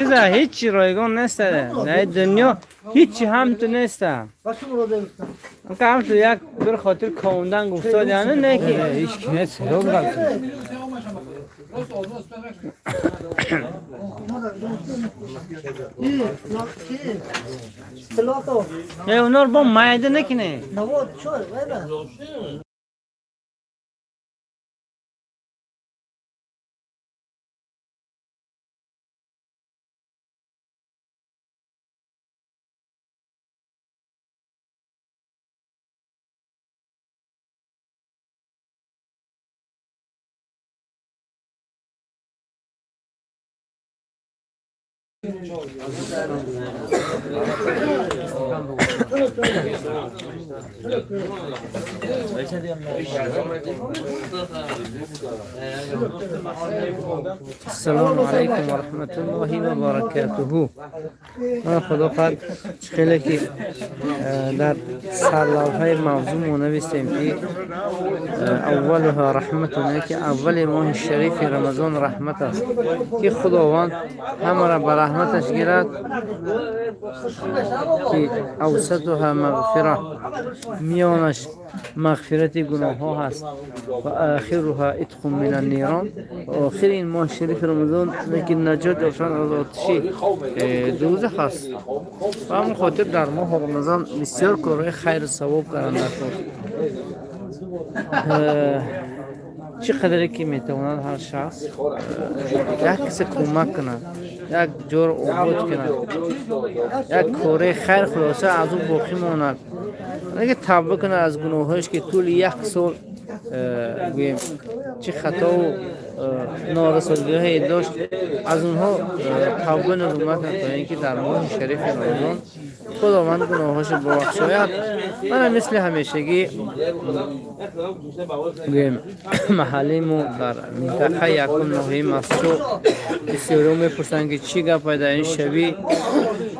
Чиза ҳеҷ ройгон нест. Дар дунё ҳеҷ ҳам ту нест. Ҳам ту як bir хотир кавундан гуфтод, яъне не ки ҳеҷ ки нест, ёд рафт. Не, унор бо майда накине. Ассалому алайкум ва раҳматуллоҳи ва баракатуҳу. Ман худо хоҳад хеле ки дар сарлавҳаи мавзӯъ мо навистем ки аввалуҳа раҳматун, яке аввали моҳи шарифи Рамазон раҳмат аст, ки Худованд ҳамаро ба раҳматаш гирад, ки авсатуҳа мағфира, миёнаш мағфирати гуноҳҳо ҳаст, ва охируҳа итқун мин аннирон. Охири ин моҳи шарифи Рамазон лекин наҷот ёфтан аз оташи дӯзах аст. Ба ҳамон хотир дар моҳи Рамазон бисёр корҳои хайру савоб кардан даркор. Чӣ қадре ки метавонад ҳар шахс як касе кӯмак кунад, як ҷоро обод кунад, як кораи хайр хулоса аз ӯ боқӣ монад, аге тавба кунад аз гуноҳҳояш, ки тӯли як сол гӯем чӣ хатову норасодиҳое дошт, аз онҳо тавба надумат кунад, то ин ки дар моҳи шарифи Рамазон Худованд гуноҳҳошо бубахшояд. Мана мисли ҳамешагӣ гӯем маҳаллаи мо дар минтақаи якум ноҳияи Мастчоҳ бисёриҳо мепурсанд, ки чӣ гапай дар ин шабӣ.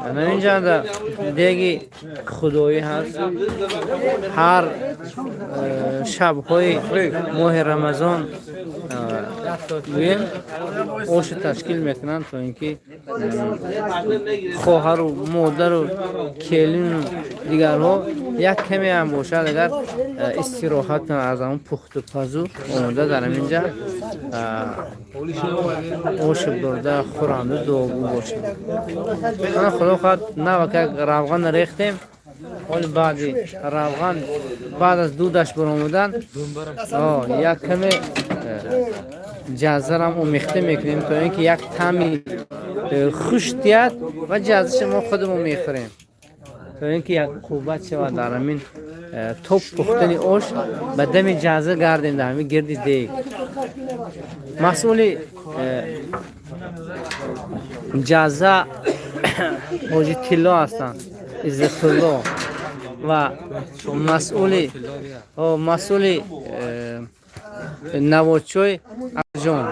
Ана инҷанда деги худоӣ ҳаст. Ҳар шабҳои моҳи Рамазон гӯем ошу ташкил мекунанд, то ин ки хоҳару модару келину дигарҳо як каме ҳам бошад, агар истироҳат кунанд аз ҳамон пухту пазу, омода дар ҳаминҷа ошу бурда хӯранду дуогӯ бошанд. Ана худо хоҳад навак як равған рехтем. Ҳоли баъди равған, баъд аз дудаш баромадан, як каме ҷаззарам омехта мекунем, то ин ки як таъми хуш диҳад ва ҷаззаша мо худамон мехӯрем, то ин ки як қувват шавад. Дар ҳамин то пухтани ош ба дами ҷазза гардем дар ҳамин гирди дег. Масъули ҷазза ҳоҷи Тилло ҳастанд, Иззатулло, ва масъули наводчой Аҷон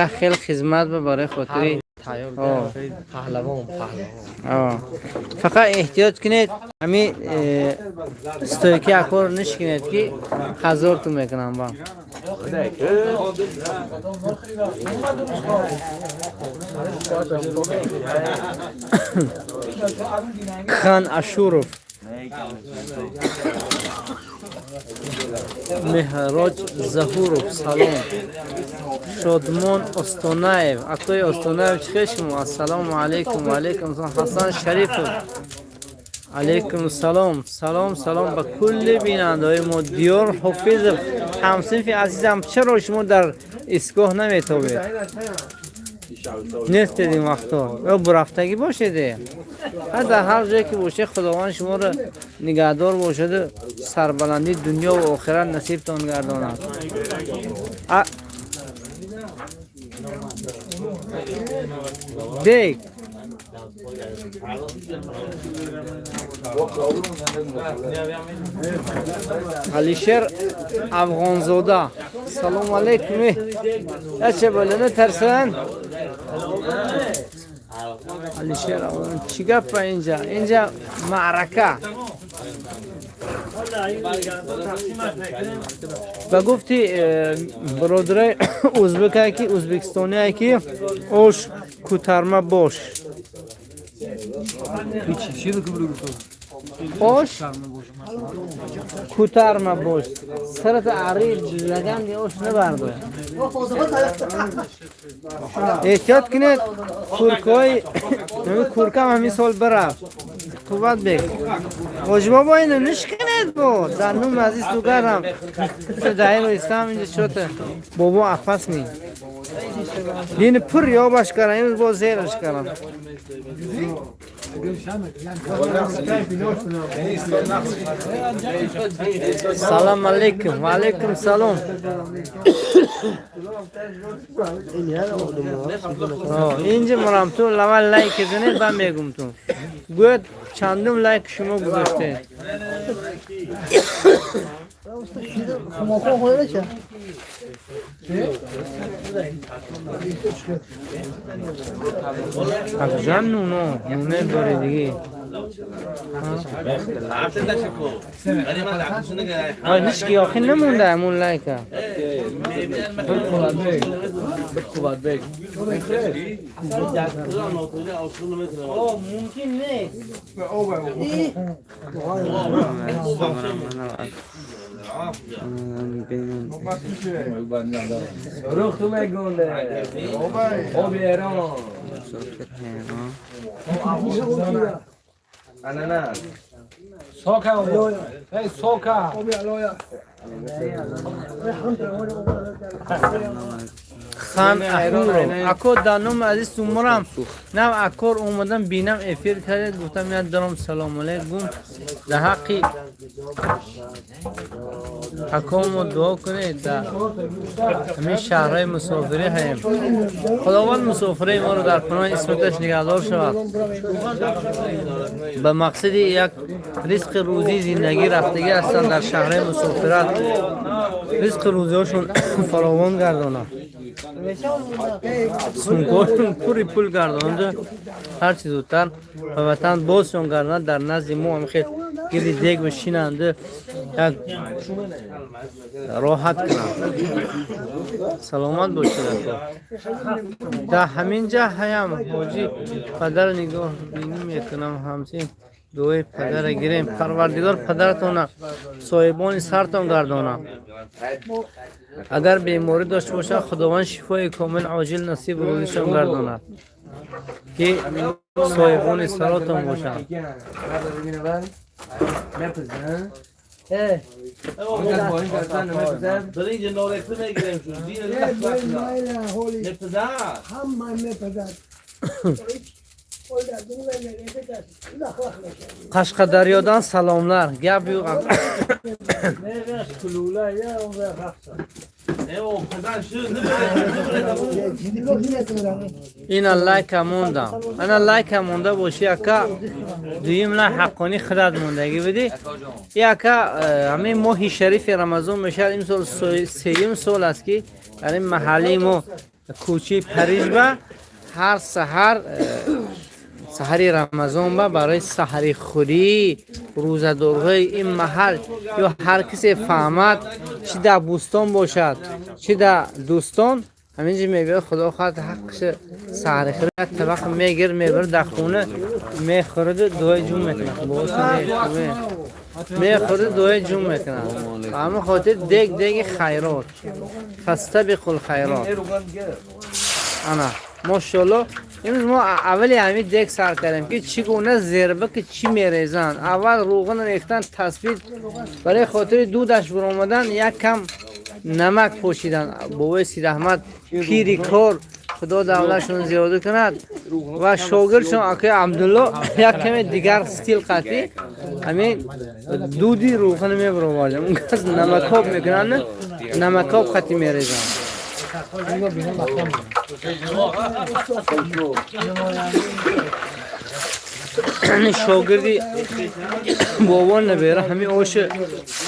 як хел хизмат ба барои хотири паҳлавон, паҳлавон. Фақат эҳтиёт кунед, ҳами стойки акор нишкинед, ки ҳазортун мекунам ба. Хан Ашуров, Меҳроҷ Заҳуров, салом. Шодмон Остонаев, акои Остонаев, чӣ хел шумо? Ассалому алайкум. Ва алайкум салом. Ҳасан Шарифов, алайкум салом. Салом, салом ба кулли бинандаҳои мо. Диёр Ҳофизов, ҳамсинфи азизам, чаро шумо дар истгоҳ наметобед? Нестед ин вақто ё бурафтагӣ бошеде? Дар ҳар ҷое ки бошед, Худованд шуморо нигаҳдор бошаду сарбаландии дунё ва охират насибтон гардонад. Дег Алишер Афғонзода, салому алайкум. Яча бола натарсан, Алишер. Чӣ гапа инҷа? Инҷа маърака. Ба гуфти бародари узбекае ки узбекистоние ки ош кутарма бош. Ош кутарма бош. Сарат ари лаганди ош набардор. Эҳтиёт кунед куркҳои куркам ҳамин сол бирафт. Қувват бек. Ҳоҷи бобо ино нишканед бо. Дар нум азиз дугарам. Даиро ислам инҷа чота. Бобо афасни. Дини пур ёбаш карам, имрӯз боз зераш карам. Салом алейкум. Ва алейкум салом. Инҷа мурам ту лавал лайк занед ба мегум ту. Гӯяд чандум лайк шумо гузоштед. Акҷан нуно, нуне дори диги. Ҳеч ки охир намонда ҳамун лайка. Мумкин нест. Хан Ахуров. Ако дар номи азиз тумурам. Нав акор омадам бинам эфир кардед гуфтам я даром салом алейкум. Дар ҳаққи акомо дуо кунед дар ҳамин шаҳрҳои мусофирӣ ҳаем. Худованд мусофираи моро дар паноҳи исматаш нигаҳдор шавад. Ба мақсади як ризқи рӯзии зиндагӣ рафтагӣ ҳастанд дар шаҳрҳои мусофират. Ризқи рӯзиҳошон фаровон гардонад. Сумкҳошон пури пул гардонанд, ҳарчи зудтар ба ватан бозшон гардонанд. Дар назди мо ҳам хел гирди дег бишинанд, як роҳат кунанд. Саломат бошед ако. Дар ҳамин ҷа ҳаям ҳоҷӣ падар нигоҳ бинӣ мекунам. Ҳамчин дуои падара гирем. Парвардигор падаратона соҳибони сартон гардонад. Агар беморӣ дошта бошад, Худованд шифои комил оҷил насиб рӯзишон гардонад, ки соҳибони саротон бошанд. Қашқадарёдан саломлар. Гап yo'q. Ина лайка мондам. Ана лайка монда боши ака дуюм ла ҳаққонӣ худат мондагӣ будӣ. И ака ҳамин моҳи шарифи Рамазон мешавад. Имсол сеюм сол аст ки дар ин маҳаллаи мо кӯчаи Париж ба ҳар саҳар саҳари Рамазон ба барои саҳарихӯрӣ рӯзадорҳои ин маҳал ё ҳар касе фаҳмад, чӣ дар бӯстон бошад, чӣ дар дӯстон, ҳаминҷо мебиёд. Худо хоҳад ҳаққша саҳарихӯрӣ як табақ мегир, мебарад дар хона мехӯраду дуои ҷун мекунад. Мехӯраду дуои ҷун мекунад. Ба ҳамин хотир дег деги хайрот, фастабиқул хайрот. Ана мошалло имрӯз мо аввали ҳамин дег сар кардем ки чӣ гуна зерба ки чӣ мерезанд. Аввал рӯғана рехтан тасбит барои хотири дудаш баромадан як кам намак пошидан. Бобои Сидаҳмад пири кор, Худо давлатшон зиёда кунад, ва шогирдшон акои Абдулло як каме дигар стил қатӣ ҳамин дуди рӯғана мебаровардем. Он кас намакоб мекунанд, намакоб қатӣ мерезанд. Шогирди бобо набера ҳамин оша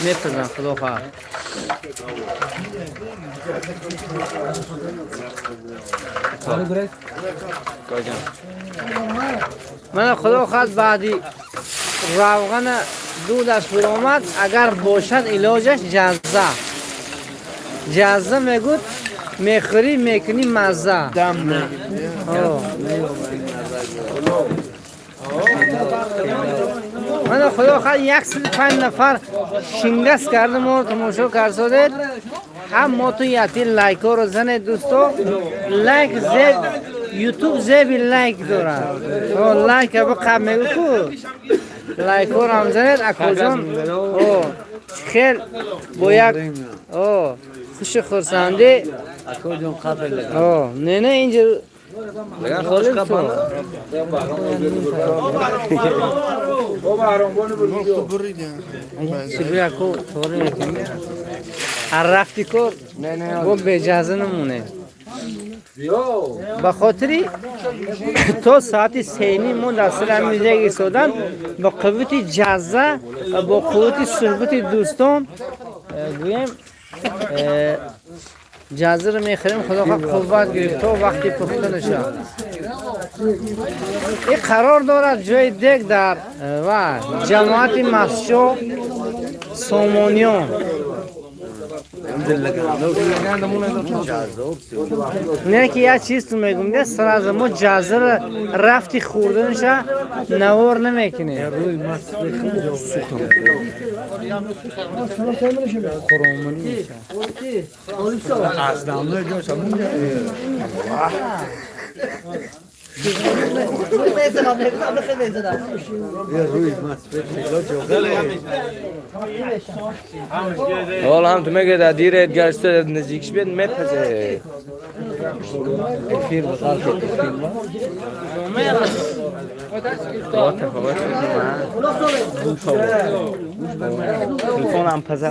мепазанд. Худо хоҳад. Мана худо хоҳад баъди равғана Дудаш биромад, агар бошад илоҷаш ҷазза. Ҷазза мегӯд, мехӯрӣ, мекунӣ мазза. Мана худо хоҳад 105 нафар шингас карда моро тамошо карсодед. Ҳам мо ту яти лайкҳоро занед, дӯсто. Лайк зеб, ютуб зеби лайк дорад. Лайк бақаб мегӯ ку. Лайкҳоро ҳам занед, акоҷон. Хел бо як хушу хурсандӣ. Не, не, инҷо рафти кор бо беҷаза намоне. Ба хотири то соати 3:30 мо дар сари ҳамин дег истодан бо қуввати ҷазза ва бо қуввати суҳбати дӯстон гӯем ҷаззаро мехӯрем. Худо хоҳад қувват гирифт то вақти пухта нашавад. Ин қарор дорад ҷои дег дар ва ҷамоати Масчо Сомониён. Не ки як чиз ту мегум, де сразу мо ҷаззаро рафти хӯрданаша навор намекунем. حالا هم تو میگه در دیر گشته نزدیکش بیاد میپزه. افیر بخار که افیر تلفن هم پزه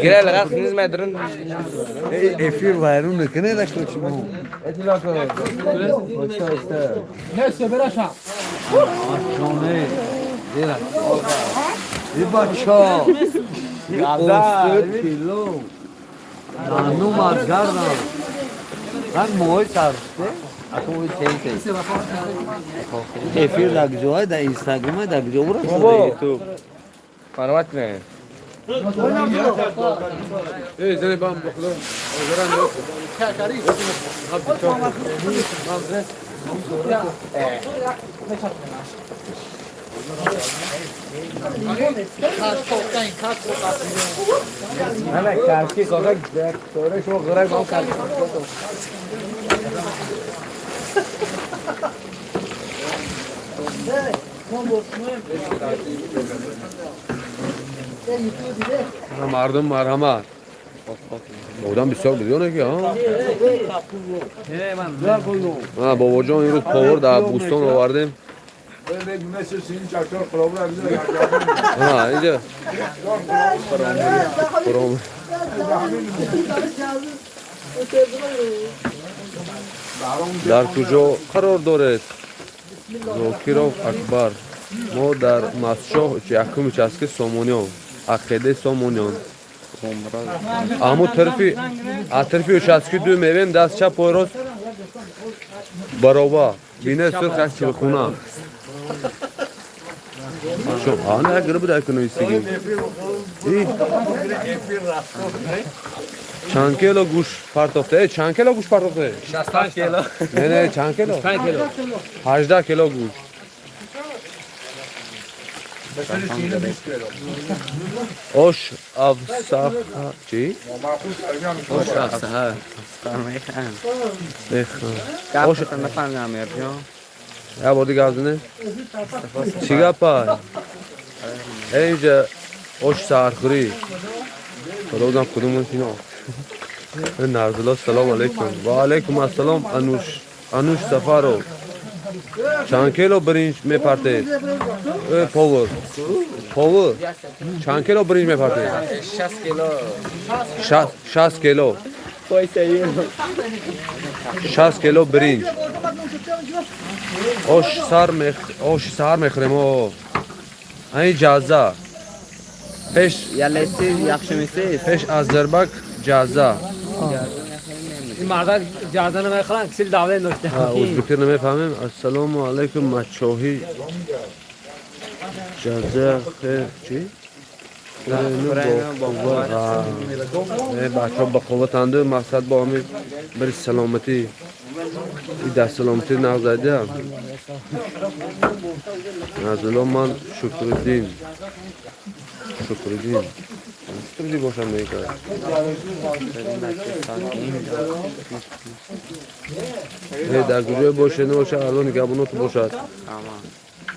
گره لغت نیز میدرن افیر وایرون کنه da koçmu. Neyse beraşa. Jone. Dira. ای بچا. 80 کیلو. نانو مازگردم. من موهای سرسته. اکو چی چی. افیر دگجوهای در اینستاگرام دگجو برو. یوتیوب. منوت نه. ايه زين بام بخلو. نه کرکی کاکا دوره شما غرق هم کرکی. مردم مرحمت. بودم بسیار بود نه که ها. بابا جان این روز پاور در بوستان آوردیم. ها اینجا پرام. در کجا قرار دارد؟ زاکیرов Акбар. мо дар Масчоҳ якум участки Сомониён, ақидаи Сомониён. Аму тарафи тарафи участки ду мевем даст чап пой рост бароба. Бине сурх як чилхуна. Ана як гирб дай куну истиги. Чанд кило гӯш партофта? Чанд кило гӯш партофта? 65 кило. Не, не, чанд кило? 5 кило. 18 кило гӯш. Ош афсаха чӣ? Ош афсаха. Ош нафаҳмидам Амирҷон. Я бор дига аз не? Чӣ гапа? Инҷа ош саҳархӯрӣ. Худо дам кудумон кино. Нарзулло салом алейкум. Ва алейкум ассалом Ануш. Ануш Сафаров. Чанд кило биринҷ мепартед? Повар. Повар. Чанд кило биринҷ мепартед? 60 кило. 60 кило. 60 кило биринҷ. Ош сар мехӯрем. Ани ҷазза. Пеш Ялеси яхшимисиz. Пеш аз зарбак ҷазза. این مردک اجازه نمیخوان کسی دعوی نداشته. ازبکی نمیفهمیم. السلام علیکم مچاهی جزه چی؟ بچه ها با قوت انده مقصد با همین بری سلامتی در سلامتی نغزده نزلا. من شکردین شکردین شکردی باشم دیگه. در کجای باشه نباشه الان گبونات باشد.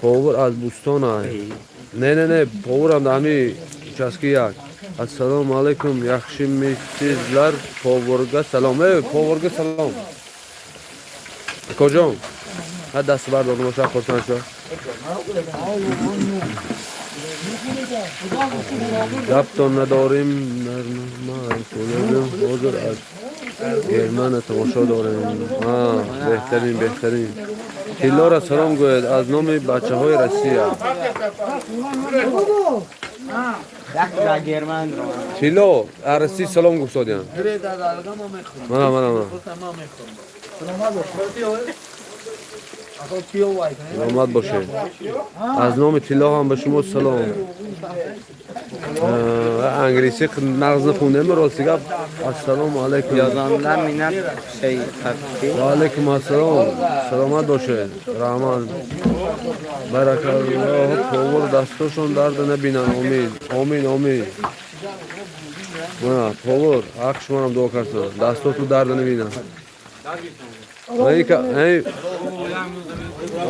پاور از بوستان ай. Не, не, не, поварам дар ҳами участки як. Ассалому алайкум, yaxshimisizlar? Поварга салом. Э, поварга салом. Акоҷон, ҳа, даст бардор боша, хурсанд шо. Гаптон надорим. Ҳозир аз Германия тамошо дорем. Беҳтарин, беҳтарин. Тиллора салом гӯяд аз номи бачаҳои Россия. Тилло аз Россия салом гуфтодиям. Мана, мана, мана. Саломат бошед. Аз номи Тилло ҳам ба шумо салом. Англисӣ нағз нахондем, рости гап. Ассалому алайкум. Ёзонда минат шей. Ва алайкум ассалом, саломат бошед, раҳмат, баракаллоҳ. Повар дастошон дарда набинанд, омин, омин, омин. Мана повар ҳақ шуморам дуо кардам, дастоту дарда набинанд.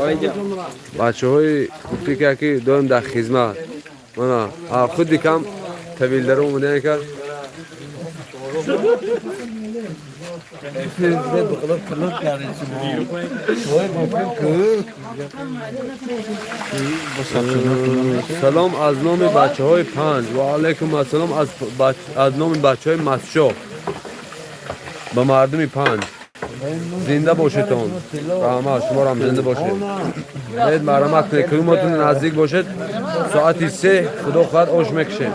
Ай бачаҳои гуфтӣ ки доим дар хизмат. Мана худи кам тавилдаро омадан кард. Салом аз номи бачаҳои Панҷ. Ва алайкум ассалом, аз номи бачаҳои Масчоҳ ба мардуми Панҷ. Зинда бошедтон, раҳмат, шуморам зинда бошед. Ед марҳамат кунед, кудумотон наздик бошед, соати 3 худо хоҳад ош мекушем.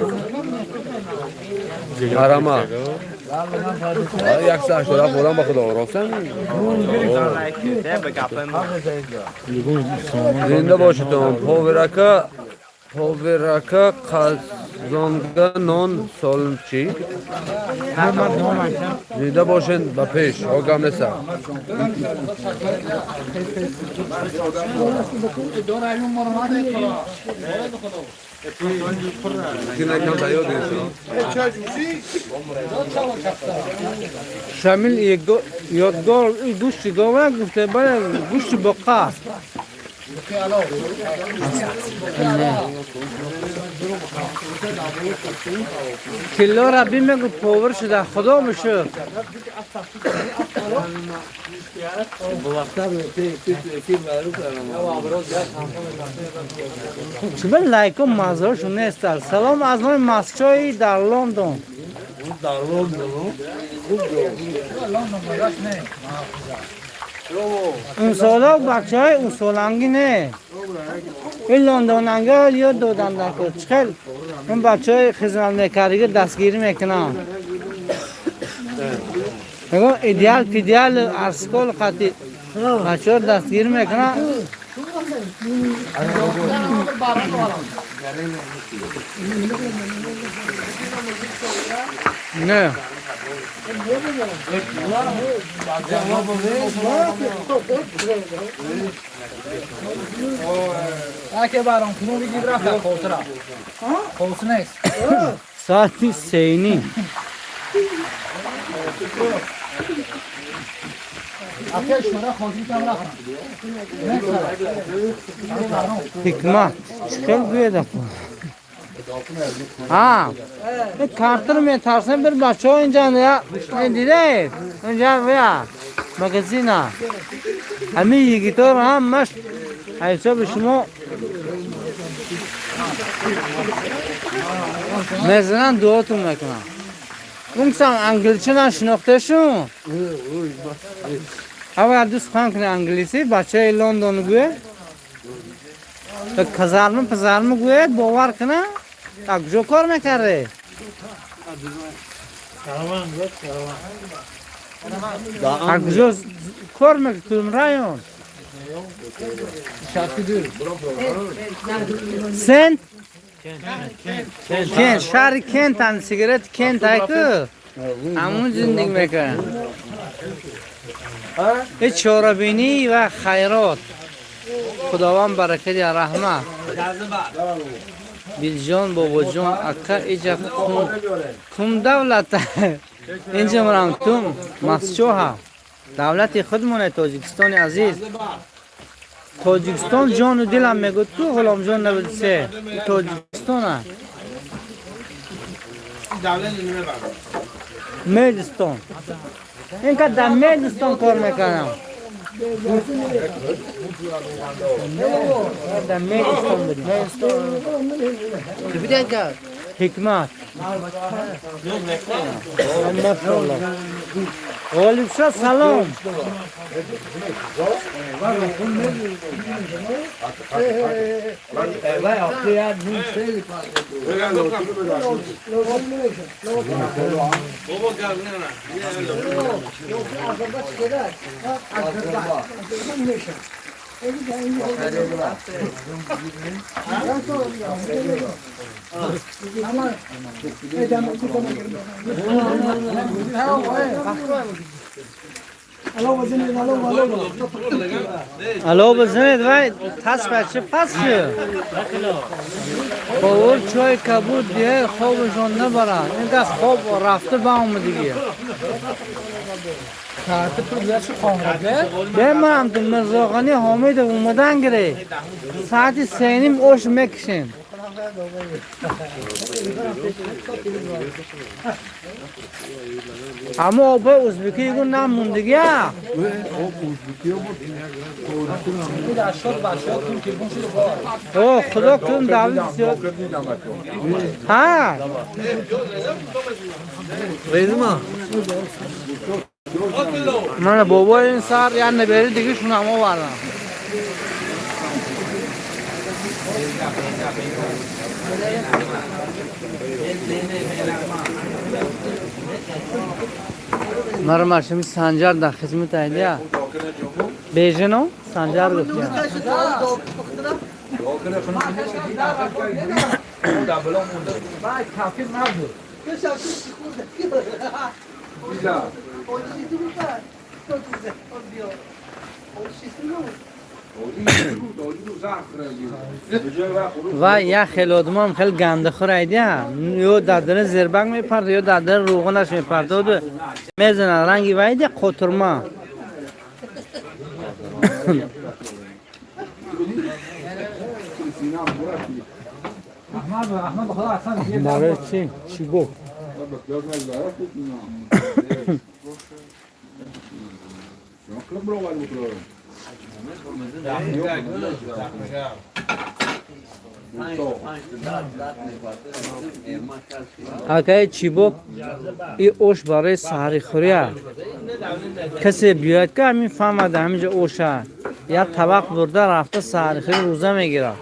Марҳамат. 187 одам, ба худо, ростан. Зинда бошедтон. Повирака, повирака, қазонга нон солчи. Зинда бошед, ба пеш, огам неста. Шамил ёдгор гӯшти гова гуфте, бале, гӯшти боқа. Тиллора бимегу повар шуда, худо мушур. Чиба лайко маззарошон нест. Салом аз номи масчои дар Лондон. Унсола бачаҳои унсолангӣ не. Ин лондонанга ёд додан дар кор. Чӣ хел он бачаҳои хизмат мекардига дастгирӣ мекунанд. Мегӯ идеал пидеал арскол қати бачаҳо дастгирӣ мекунанд. Не. Соати 3:30. Ҳикмат чӣ хел гӯяд? Картро метарсем, бир бачаҳо инҷа дидед, инҷа вя магазина ҳамин йигитор ҳамаш ҳисоби шумо мезананд, дуотун мекунанд. Унсам англичанам шинохташун. Аввал дӯст хан кунед англисӣ, бачаи Лондон гӯяд, казарма пазарма гӯяд, бовар кунад. Так куҷо кор мекардед? Куҷо кор мекунӣ? Кудум район? Сент? Кент, шаҳри Кентан, сигарет Кент айку. Ҳамун зиндагӣ мекунад. Ин чорабинӣ ва хайрот. Худованд баракат диҳад, раҳмат. Билҷон, бобоҷон, ака иҷа кум давлат? Инҷа мурамтум Масчоҳа. Давлати худмоне, Тоҷикистони азиз. Тоҷикистон ҷону дилам мегӯд ку Ғуломҷон 93. Тоҷикистона. Медистон. Ин ка дар Медистон кор мекардам. Дар Медистон будем. Ҳикмат. Машаллоҳ. Ғолибшо, салом. Алло, бизанед, вай тас бача пас шуд. Бовур чой кабуд дия хобашон набарад. Инка хоб рафта ба омадиги. Бемам ту Мирзоғани Ҳомидов омадан гире. Саати 3:30 ош мекушем. Аммо обои узбекӣ гу намондигия. О, худо кун давлат зиёд. Ҳа. Резма. Мана бобои ин сар як набери диги шунам овардам. Мара машини Санҷар дар хизмат айдия. Бежино Санҷар гуфтия. Ва як хел одамам хел гандахӯр айдия. Ё дар дари зербак мепард, ё дар дари рӯғанаш мепартоду мезанад ранги вайдия қотурма. Барои чӣ? Чӣ гуфт? Акаи Чибок, и ош барои саҳарихӯрия. Касе биёяд ки ҳамин фаҳмад ҳаминҷа оша. Як табақ бурда рафта саҳарихӯрӣ рӯза мегирад.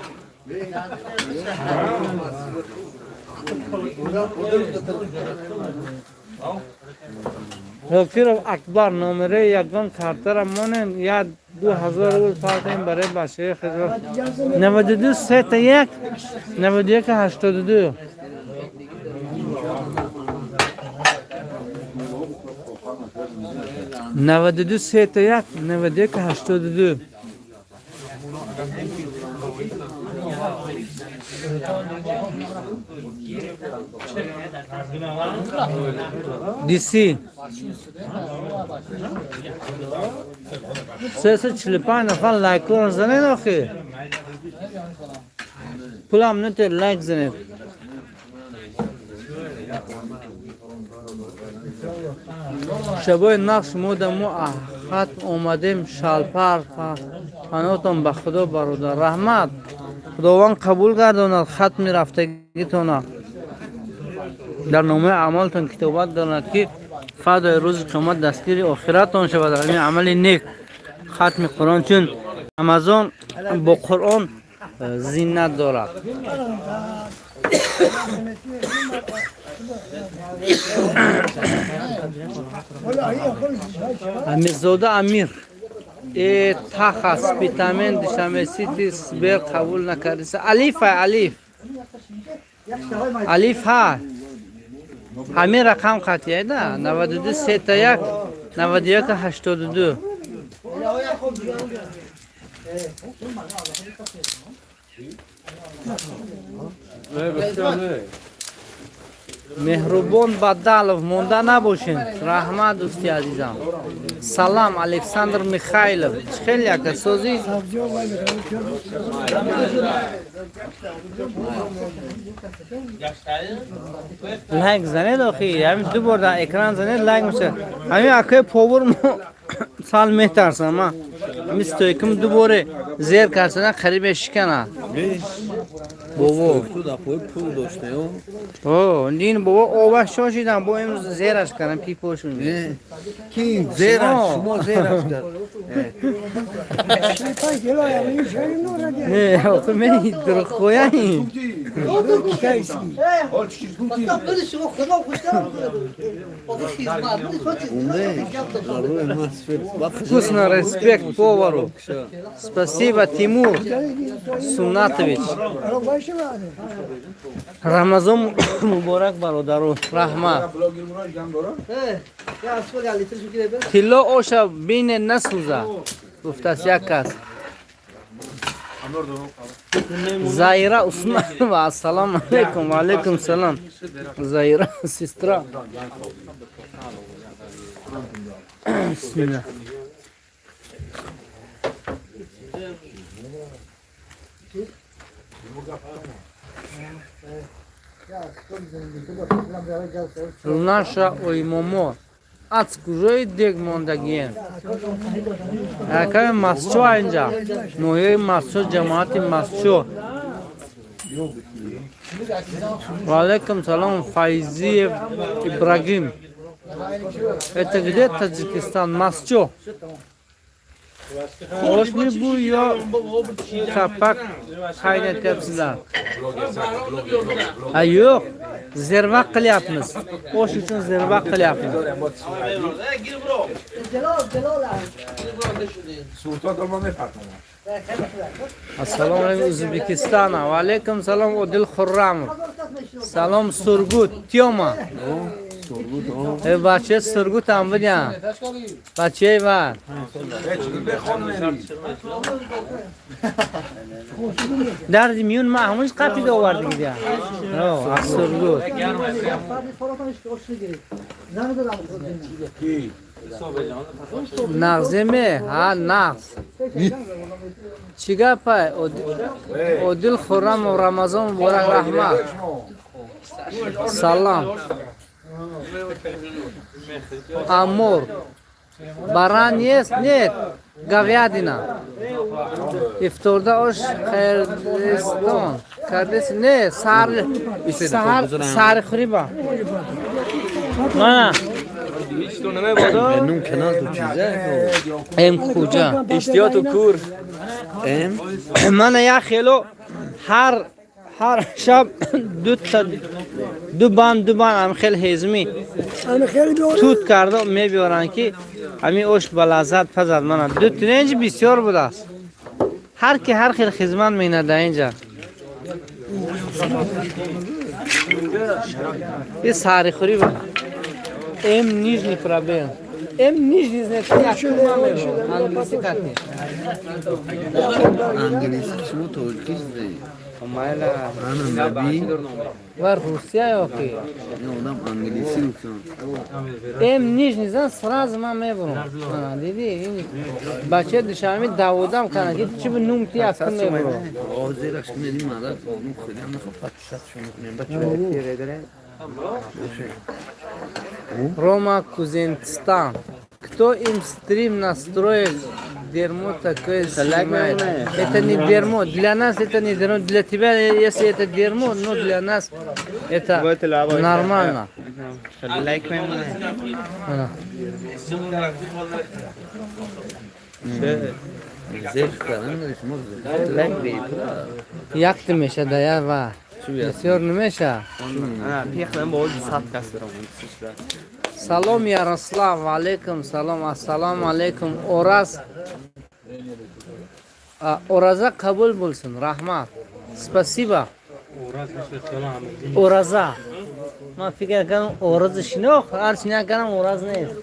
Зокиров Акбар номераи ягон картара монем, як 2000 рубл партаем барои бачаҳои хизмат. 92 сета 1 91 82. 92 сета 1 91 82. DC 345 нафар лайкро занед охи. Пулам нете лайк занед. Шабои нақш мо да мо хат омадем шалпар панотон ба Худо бародар раҳмат. Худованд қабул гардонад хатми рафтагитона. Дар номаи аъмолтон китобат донад ки фардои рӯзи қиёмат дастгири охиратон шавад дар ин амали нек хатми Қуръон, чун Рамазон бо Қуръон зинат дорад. Амирзода Амир. Э, тахас Спитамен, Душанбе Сити, Сбер қабул накардиса. Алифа, Алиф. Алиф ҳа. Ҳамин рақам қатъия да 92 31 91 82. Меҳрубон Бадалов, монда набошен. Раҳмат, дӯсти азизам. Салам, Александр Михайлов. Чӣ хел, яка, созӣ? Лайк занед охи, ҳамин ду бор дар экран занед, лайк меша. Ҳамин акои повар сал метарсам ма. Ҳамин стойкам ду боре зер карсана, қарибе шикана. Бобо. Ту да пой пул доштем. О, нин бобо оваш шошидам, бо имрӯз зераш кардам, пипошун. Ки зераш, шумо зераш кард. Не, охи мен дурӯғгӯяи. Вкусно, респект повару. Спасибо, Тимур Сунатович. Рамазон муборак, бародару. Раҳмат. Тилло оша бине насӯза. Гуфтааст як кас. Заира Усманова, ассалому алейкум, ва алейкум салам. Заира, сестра. Бисмилла. Наша оймомо. Аз куҷои дег мондагием? Акаи Масчо инҷа. Ноҳияи Масчо, ҷамоати Масчо. Ва алейкум салом, Файзиев Ибрагим. Это где Таджикистан? Масчо. Ошми бу ё kapak qaynatyapsizlar? A yo'q, zervaq qilyapmiz. Osh uchun zervaq qilyapmiz. Assalomu alaykum, O'zbekiston. Va alaykum salom, Odil Xurramov. Salom, Surgut, Тёма. Э, бачаи Сургут ҳам будям. Бачаи вар. Дарди миён ма ҳамонш қапида оварди гидя. Аз Сургут. Нағземе? Ҳа, нағз. Чӣ гапай? Одил Хуррамов, Рамазон муборак, раҳмат. Салам. Амур. Баран есть? Нет. Говядина. Ифторда ош Қирғизистон. Кардес не, сар сар сар хӯриба. Мана. Нум канал ту чизе? Эм куҷа? Иштиёту кур. Эм Мана як хело ҳар шаб ду та ду банд, ду банд ам хел ҳезми тут карда мебиёранд, ки ҳамин ош ба лаззат пазад. Мана ду тиненҷ бисёр будааст. Ҳар ки ҳар хел хизмат менад дар инҷа. И сарихӯрӣ ба М нижний пробел. М нижний, значит, англиси кати. Англиси шумо тоҷикӣ зидаи. Ана наби. Ва Русия ёки. Ин одам англиси гуфтам. М нижний зан, сразу ман мебурам. Ана, диди, ин бача душанбе даводам кана ки чи нум ти акун мебурам. О, зераш кунед, ин мадад одам хеле ҳам нахоҳ подписать шумо кунем бача. Рома Кузенстан. Кто им стрим настроил? Дерьмо такое снимает. Это не дерьмо. Для нас это не дерьмо. Для тебя, если это дерьмо, но для нас это нормально. Ана. Зер кардан шумо лайк бепура. Якта меша да я ва. Бисёр намеша. Салом, Ярослав, алейкум салом, ассалому алейкум. Ораз ораза қабул bo'lsin, раҳмат. Спасибо. Ораза. Ман фикр кардам, ораз шинох, ҳарчи накардам, ораз нест.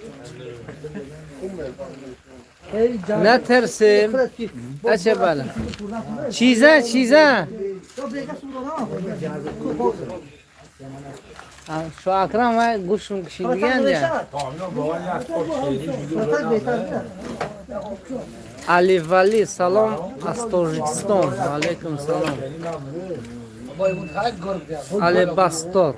Натарсем. Ача бала. Чиза, чиза. Шу Акрам вай гӯшм кишидиган я. Али Вали, салом аз Тоҷикистон. Алейкум салом. Али Бастор.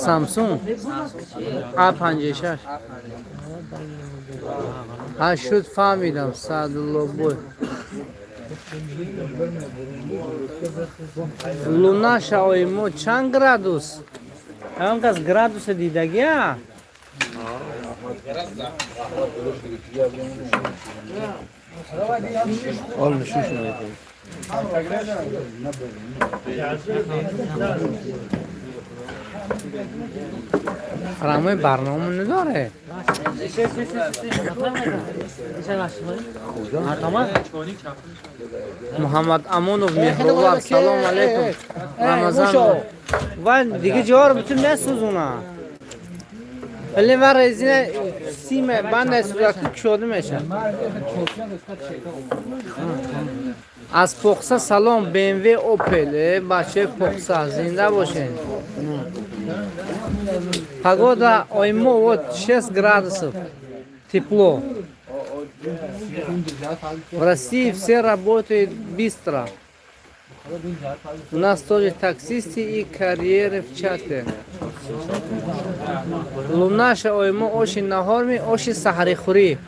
Самсунг А56. Ҳа, шуд, фаҳмидам, Саъдуллобой. Лунаша оимо чанд градус? Ҳамон кас градуса дидагия? Рамои барнома надоре. Муҳаммад Амонов Меҳровар, салом алейкум. Рамазан. Ва дига ҷоро бутун месӯзона. Вале ва резина симе банда сурати кушода мешавад. Аз Похса салом, BMW Opel, бачаи Похса, зинда бошед. Погода оймо вот 6 градусов. Тепло. В России все работают быстро. У нас тоже таксисты и карьеры в чате. Лунаша оймо оши наҳорми, оши саҳарихӯрӣ.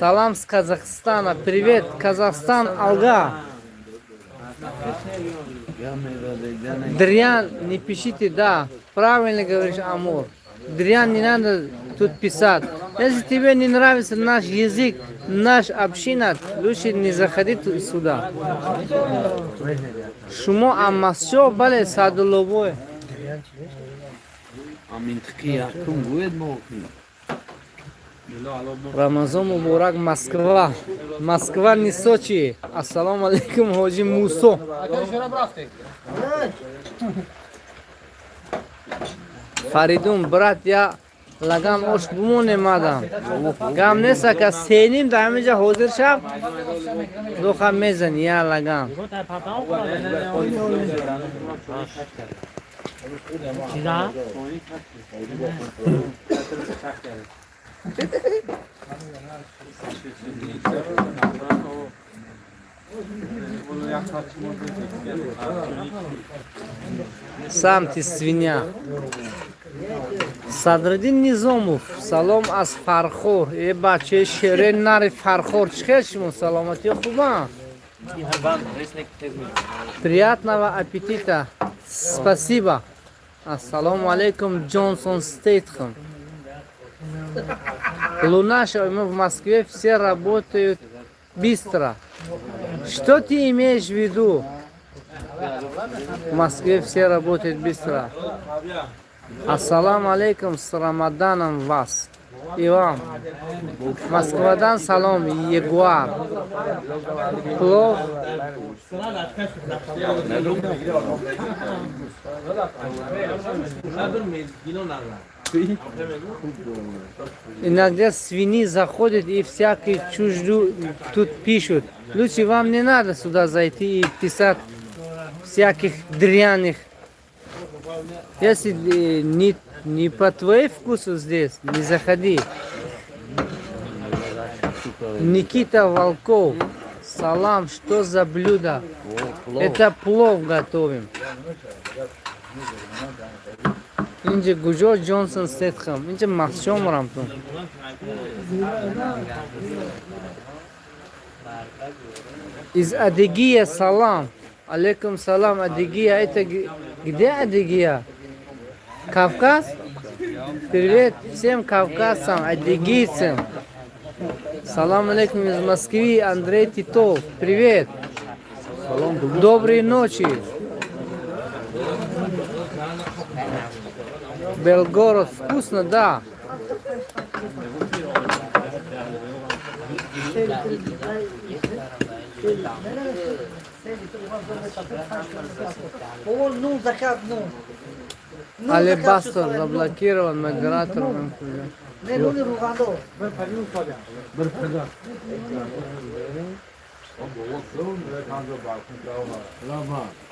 Салам с Казахстана. Привет, Казахстан, алга. Дрян, не пишите, да. Правильно говоришь, Амур. Дрян не надо тут писать. Если тебе не нравится наш язык, наш община, лучше не заходи сюда. Шумо аммасчо, бале, Садуллобой. Рамазон муборак, Москва. Москва, не Сочи. Ассалому алейкум, ҳоҷи Мусо. Фаридун, брат, я лагам ош бумоне мадам. Гам нест, ака сеним дар ҳаминҷа ҳозир шав. Духа мезани, я лагам. Сам ты свинья. Садриддин Низомов, салом аз Фархор. Э бачаи шере нари Фархор, чӣ хел шумо, саломатӣ хуба? Приятного аппетита. Спасибо. Ассалому алейкум, Джонсон Стейтхем. Лунаша, мы в Москве все работают быстро. Что ты имеешь в виду? В Москве все работают быстро. Ассалому алейкум, с Рамаданом вас. И вам. Москвадан салом, Ягуар. Плов. Иногда свиньи заходят и всякие чужду тут пишут. Лучше вам не надо сюда зайти и писать всяких дряных. Если не по твоему вкусу здесь, не заходи. Никита Волков. Салам, что за блюдо? Это плов готовим. Инҷа куҷо Ҷонсон Стетхам? Инҷа Масчо мурамтун. Из Адыгея салам. Алейкум салам. Адыгея. Это где Адыгея? Кавказ? Привет всем кавказцам, адыгейцам. Салам алейкум из Москвы, Андрей Титов. Привет. Доброй ночи. Белгород. Вкусно, да. Ну, закат, ну. Алибастор заблокирован модератором. Не, ну, не ругандо.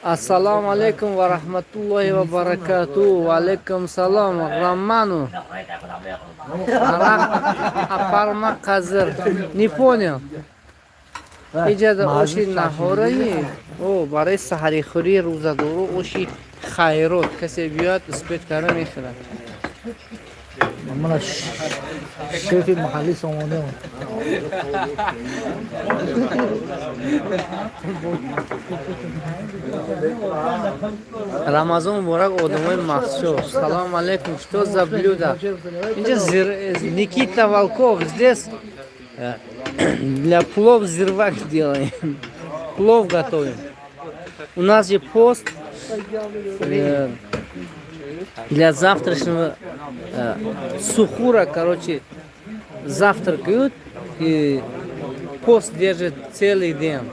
Ассаламу алейкум ва рахматуллохи ва баракату. Ва алейкум салом. Роману. Апарма Казыр. Не понял. Иҷада оши наҳораи о барои саҳарихӯрии рӯзадору оши хайрот касе биёяд успеть карда мехӯрад. Мана шефи маҳалли сомоне. Рамазон муборак, одамои махсус. Салом алейкум. Что за блюдо? Инҷа Никита Волков, здесь для плов зирвак делаем. Плов готовим. У нас же пост для завтрашнего сухура, короче, завтракают и пост держит целый день.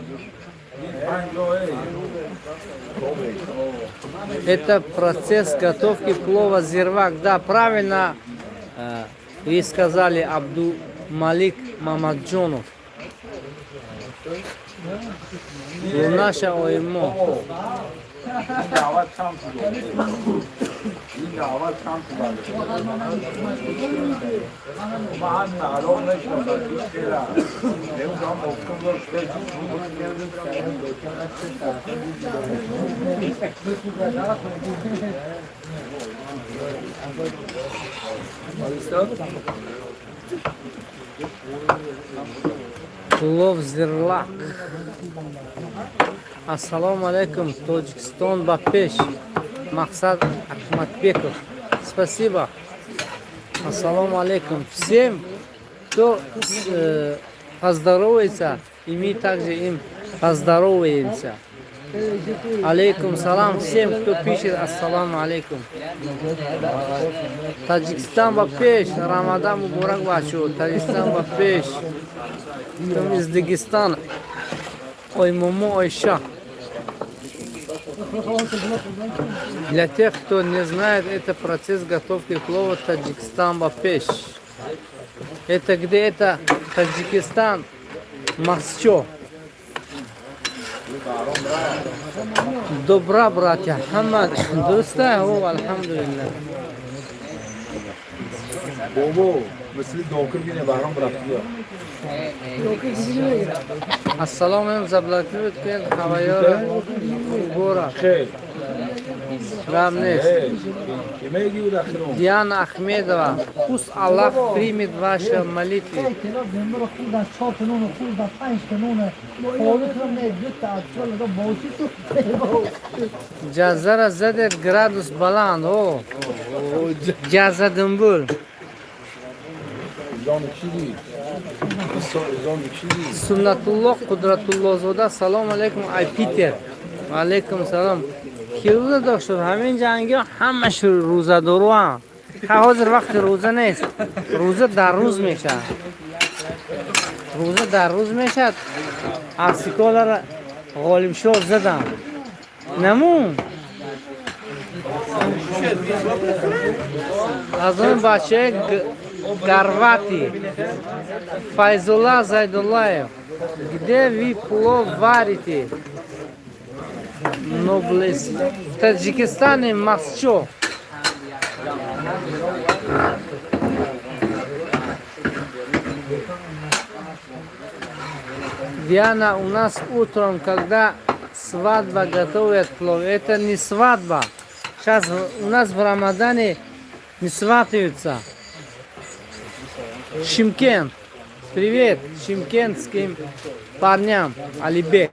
Это процесс готовки плова зирвак. Да, правильно вы сказали, Абду Малик Мамаджонов. Наша оймо. دعوت کم شد، این دعوت کم شد. ما هم الان نشناسم هیچ خیلی نمیدونم ممکن داشت. Плов зирлак. Ассалому алейкум, Тоҷикистон ба пеш. Мақсад Ахмадбеков. Спасибо. Ассалому алейкум всем, кто поздоровается, и мы также им поздороваемся. Алейкум салам всем, кто пишет ассаламу алейкум. Таджикистан ба пеш, Рамадан муборак бачо. Таджикистан ба пеш. Там из Дагестана. Ой, мумо, ой, ша. Для тех, кто не знает, это процесс готовки плова Таджикистан ба пеш. Это где это? Таджикистан, Масчо. Добра, братья. Хамад. Дурста, о, алҳамдулиллах. بابا مثل داکر بینه بهرام رفتی. Ассалому алейкум, заблокировать кунед ҳаваёра гора. خیر. Гам нест. که میگی بود اخیرون. Диана Ахмедова, пусть Аллах примет ваши молитвы. Мембро хӯрдан, чор та нон хӯрдан, панҷ та нон холитро не дута аксол боши ту. Ҷазара задед, градус баланд. О, ҷаза думбул. جان چیزی جان چیزی. Суннатулло Қудратуллозода, салом алейкум, ай Питер. Ва алейкум салом. Ки рӯза дошт? Ҳамин ҷанги ҳамаш рӯзадоруам. Ҳа, ҳозир вақти рӯза нест. Рӯза дар рӯз мешавад. Рӯза дар рӯз мешавад. Арсиколара Ғолибшоҳ задам. Намун. Аз он бачаи Гарвати. Файзулла Зайдуллаев. Где вы плов варите? Ноблес. В Таджикистане, Масчо. Диана, у нас утром, когда свадьба, готовят плов. Это не свадьба. Сейчас у нас в Рамадане не сватаются. Шимкент. Привет шимкентским парням. Алибек.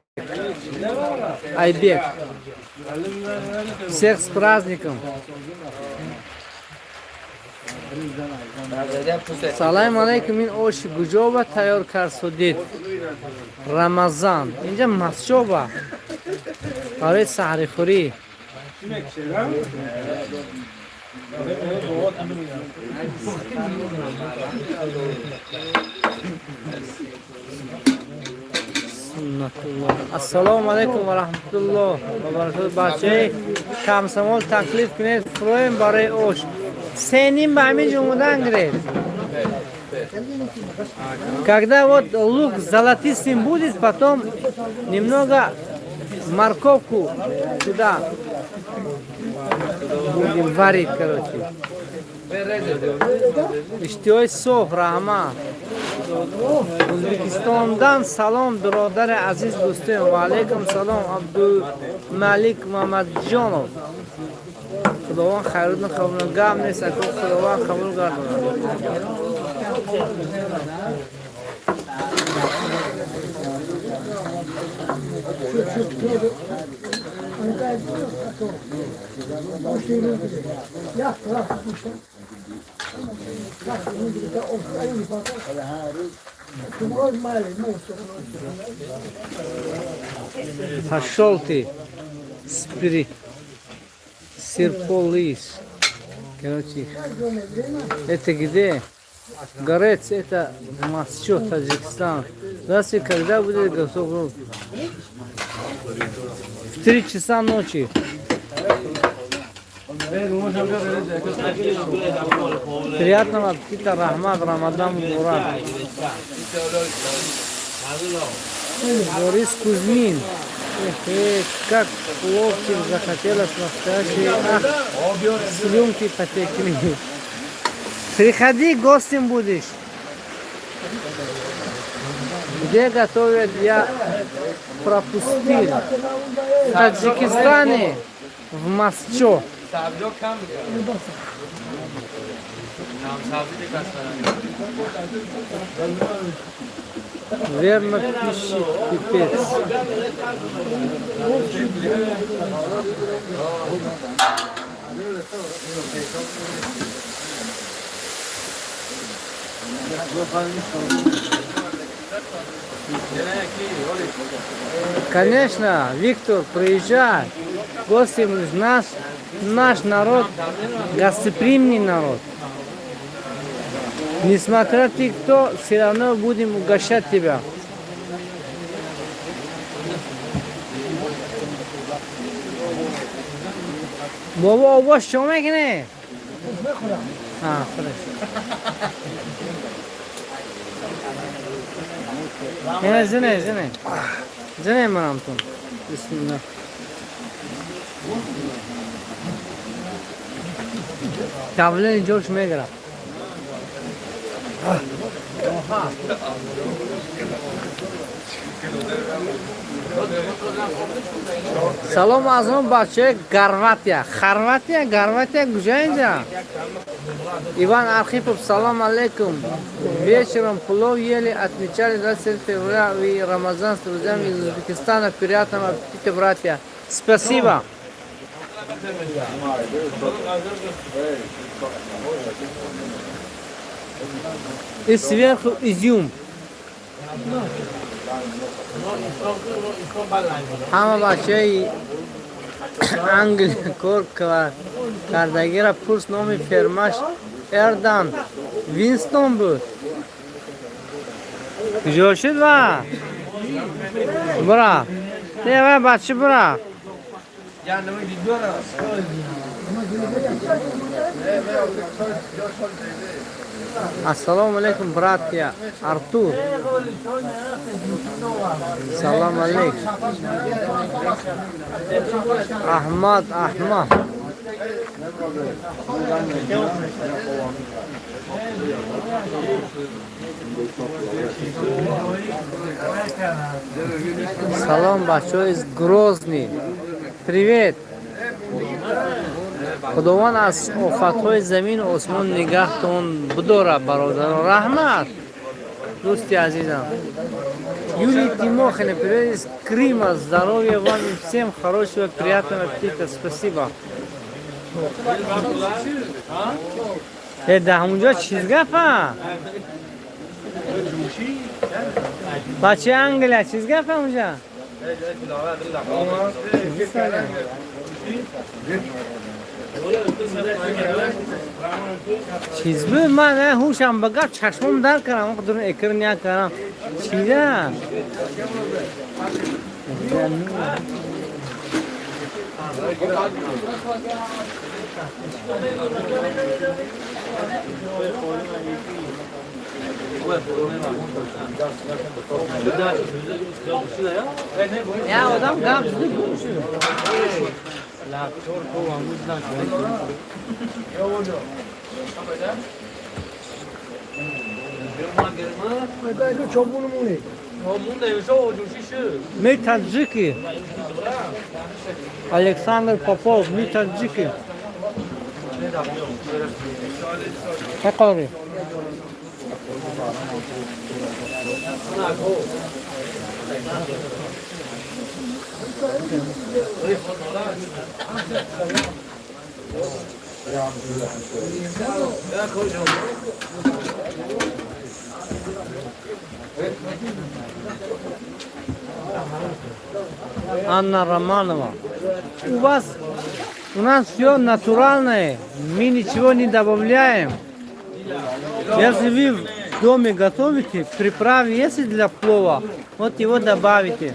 Айбек. Всех с праздником. Салам алейкум, ин оши куҷоба тайёр карсудид? Рамазан. Инҷа Масчоба. Барои саҳрихӯрӣ. Суннатуллоҳ. Ассалому алайкум ва раҳматуллоҳ ва баракатуҳ. Бачаи Комсомол, таклиф кунед, фуроем барои ош. 3:30 ба ҳамин ҷо омодан гиред. Когда вот лук золотистым будет, потом немного морковку сюда будем варить, короче. Иштиҳои соф, раҳмат. Ӯзбекистондан салом, биродари азиз, дӯстем. Ва алайкум салом, Абдумалик Мамадҷонов. Худованд хайрутон қабул. Гап нест, ако, Худованд қабул гардонад. Пошел ты, спирит, Сирполис. Короче, это где? Горец, это Москва, Таджикистан. Здравствуйте, когда будет готов? В 3 часа ночи. Приятного аппетита, раҳмат, Рамадан муборак. Борис Кузьмин. Эх, эх, как пловчик захотелось настоящий. Ах, слюнки потекли. Приходи, гостем будешь. Где готовят, я пропустил? В Таджикистане, в Масчо. سبزی کم می‌کنم. سبزی دیگه. Верно пищит, пипец. Конечно, Виктор, приезжай. Гости наш народ, гостеприимный народ. Несмотря ты кто, все равно будем угощать тебя. Бобо, обош чо мекунӣ? А, хорошо. Не, зине, зине. Зине манамтун. Бисмиллах. Давление ҷош мегирад. Оҳа. Салом аз он бачаи Горватия. Хорватия, Горватия куҷа инҷа? Иван Архипов, салом алейкум. Вечером плов ели, отмечали 27 февраля и Рамазан с друзьями из Узбекистана. Приятного аппетита, братья. Спасибо. И сверху изюм. Ҳама бачаи Англия кор кардагиро пурс, номи фермаш Эрдан Винстон буд. Куҷо шуд ва? Бура. Не, ва бача, бура. Ya ne gidiyor? Ассалому алейкум, братья. Артур. Салам алейкум. Ахмад, Ахмад. Салом, бачо из Грозный. Привет. Худованд аз офатҳои замину осмон нигаҳтон бидорад, бародарон. Раҳмат. Дӯсти азизам. Юлия Тимохина, привет из Крыма. Здоровья вам и всем хорошего, приятного аппетита. Спасибо. Э, да ҳамунҷо чиз гапа? Бачаи Англия чиз гапа унҷа? Чиз буд? Ман ҳушам ба гап, чашмом дар кардам, дурун экран як кардам. Чиза? Я одам гап зуд гум шуд. Мы таджики. Александр Попов, мы таджики. Какой? Анна Романова. У вас, у нас все натуральное, мы ничего не добавляем. Если вы в доме готовите, приправы есть для плова, вот его добавите.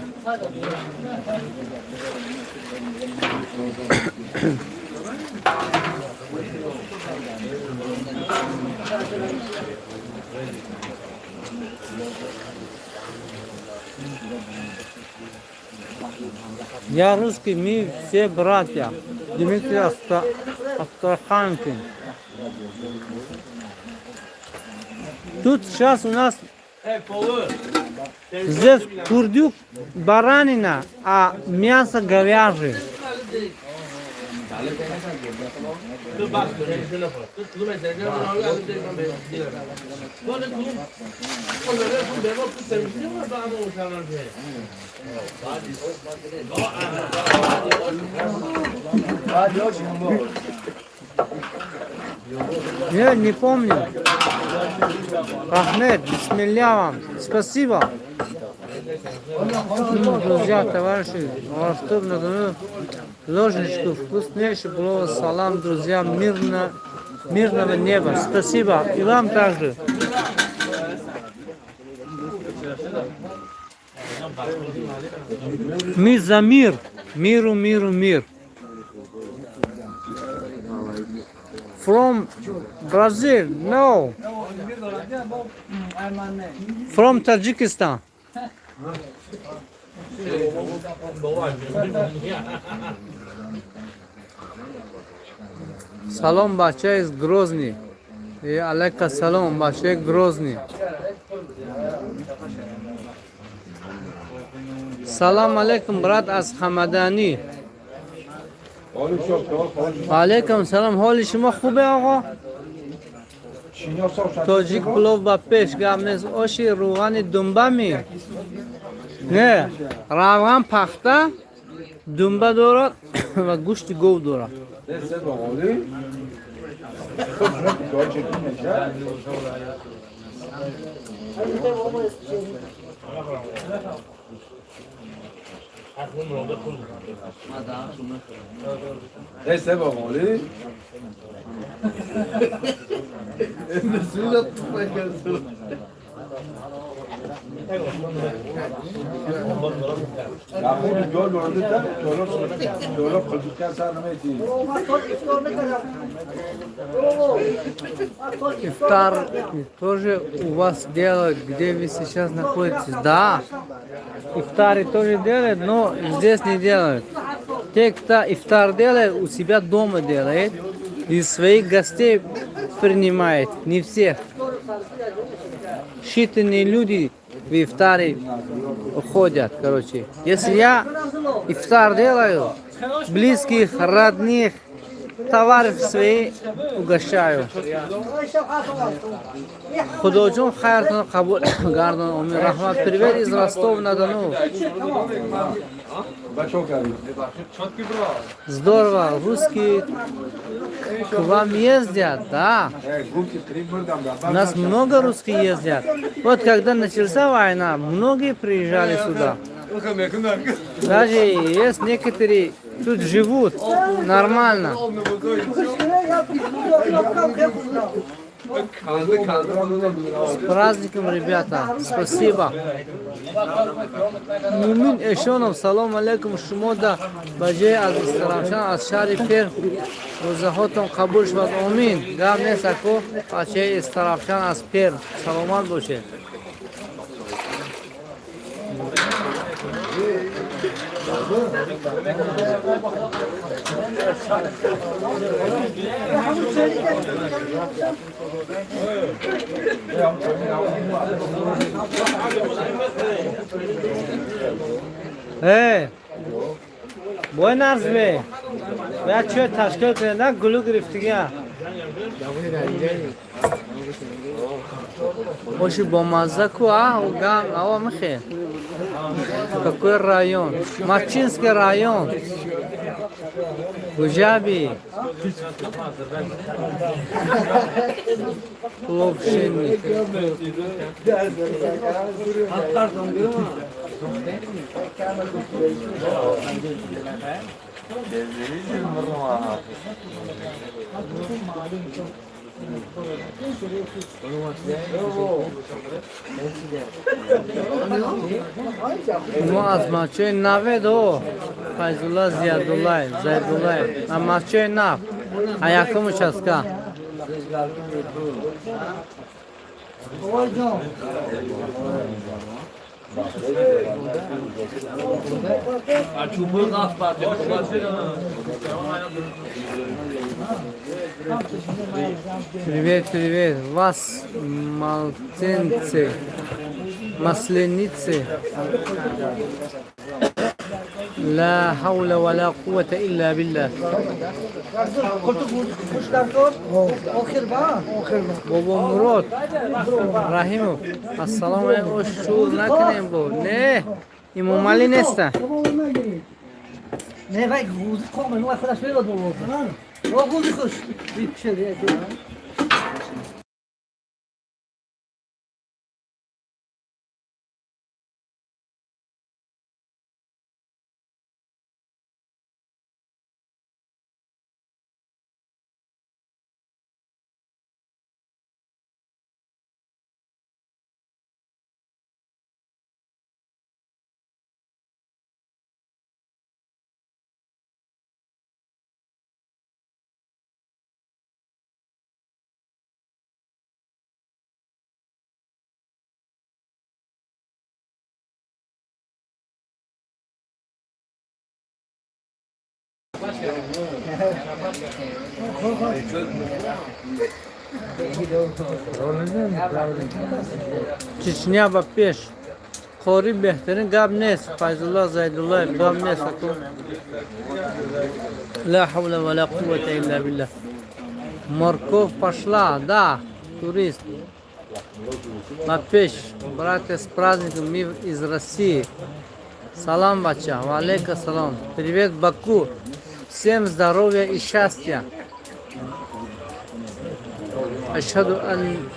Я русский, мы все братья. Дмитрий Астраханкин. Тут сейчас у нас здесь курдюк баранина, а мясо говяжье. Не, не помню. Ахмед, бисмилля вам. Спасибо. Ну, друзья, товарищи, Ростов на Дону, ложечку вкуснейший плова. Салам, друзья, мирно, мирного неба. Спасибо. И вам также. Мы за мир. Миру, миру, мир. From Brazil, no. From Tajikistan. Салом, бача из Грозный. И алейка салом, бача Грозный. Салам алейкум, брат аз Хамадани. Алейкум салом, ҳоли шумо хубе, оғо? Тоҷик плов ба пеш, гап нест. Оши рӯғани думба ми? Не, равған пахта, думба дорад ва гӯшти гов дорад. Neyse babali. Ифтар тоже у вас делают, где вы сейчас находитесь? Да, ифтары тоже делают, но здесь не делают. Те, кто ифтар делает, у себя дома делает и своих гостей принимает, не всех. Считанные люди в ифтаре ходят, короче. Если я ифтар делаю, близких, родных, Товары свои угощаю. Худоҷон, хайртон қабул гардон, омин, раҳмат. Привет из Ростов на Дону. Здорово, русские к вам ездят, да? У нас много русских ездят. Вот когда начался война, многие приезжали сюда. Даже есть некоторые тут живут нормально. С праздником, ребята! Спасибо. Мумин Эшонов, салом алейкум, шумо да ба ҷои аз Истаравшан, аз шаҳри Перм, рӯзаҳотон қабул шавад, омин. Гап нест, ако, бачаи Истаравшан аз Перм, саломат бошед. Э, бой нарзбе. Я чё ташкил кунед, на гулу гирифтигия. Оши бомазза ку, а, гам, ава михе. Какой район? Мачинский район. Гужаби. Ловшинник. Мо аз мачои навед о Файзулла Зиядуллаев, Зайдуллаев. А мачои нав. А якум участка. Привет, привет. Вас, малтенцы, масленицы. لا حول ولا قوة إلا بالله. Бобо Мурод Раҳимов, ассалому алайкум, шур накунем бо. Не, Имомалӣ неста. Не, вай гузи қоме, ну худаш мебад бобо. О гузи хуш. Чечня ба пеш. Қори беҳтарин, гап нест. Файзулла Зайдуллаев, гап нест. Ла ҳавла ва ла қуввата илла биллах. Морковь пошла, да, турист. Ба пеш, братья, с праздником, мы из России. Салам, бача, ва алейка салам. Привет, Баку. Всем здоровья и счастья. Ашхаду ан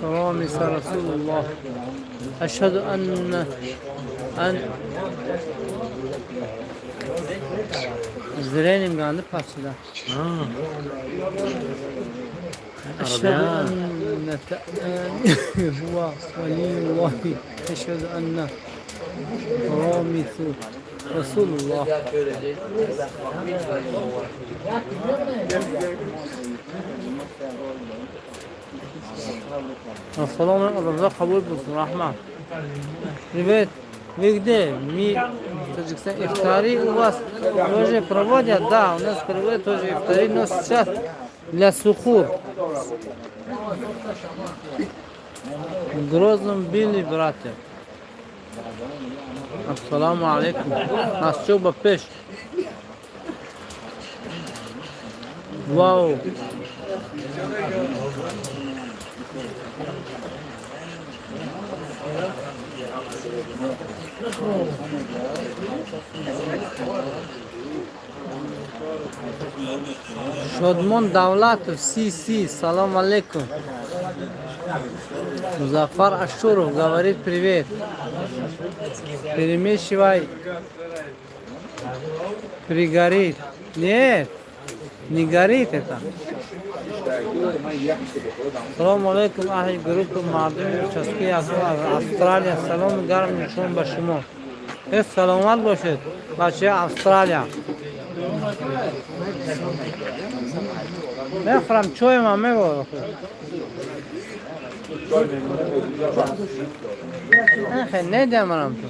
رامس رسول الله أشهد أن Зрением ганды пасида. أشهد أن هو ولي الله، أشهد أن رامس رسول الله. Ассалому алейкум, Аллах қабул болсын, рахмат. Привет, вы где? Мы в Таджикистане. Ифтари у вас тоже проводят? Да, у нас проводят тоже ифтари, но сейчас для сухур. В Грозном били, братья. Ассалому алайкум. Масчук ба пеш. Вау. Шодмон Давлатов, си си, салом алейкум. Музаффар Ашуров говорит привет. Перемешивай. Пригорит. Нет, не горит это. Салом алейкум, аҳли группа мардуми участки аз Австралия. Саломи гарм нишон ба шумо. Э, саломат бошед, бачаи Австралия. Мехӯрам, чойма мебор. Хе, недемарам ту.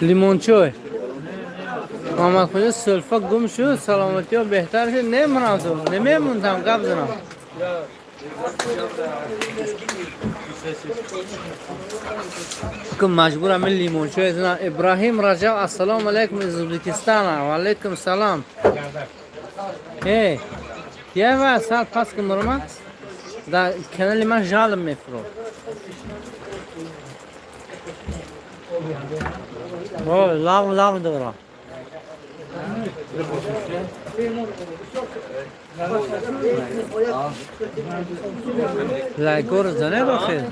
Лимончой. Муҳаммад Хоҷа, сулфа гум шуд, саломатиё беҳтар шуд. Немонам ту, немемонтам, гап занам. Ки маҷбурам ин лимончой занам. Ибраҳим Раҷаб, ассалому алайкум из Узбекистана. Ва алайкум салом. Э, кия сал пас ки мурмат? Да канали ман жалм мефурод. О, лав лав дора. Лайкор зане бахир.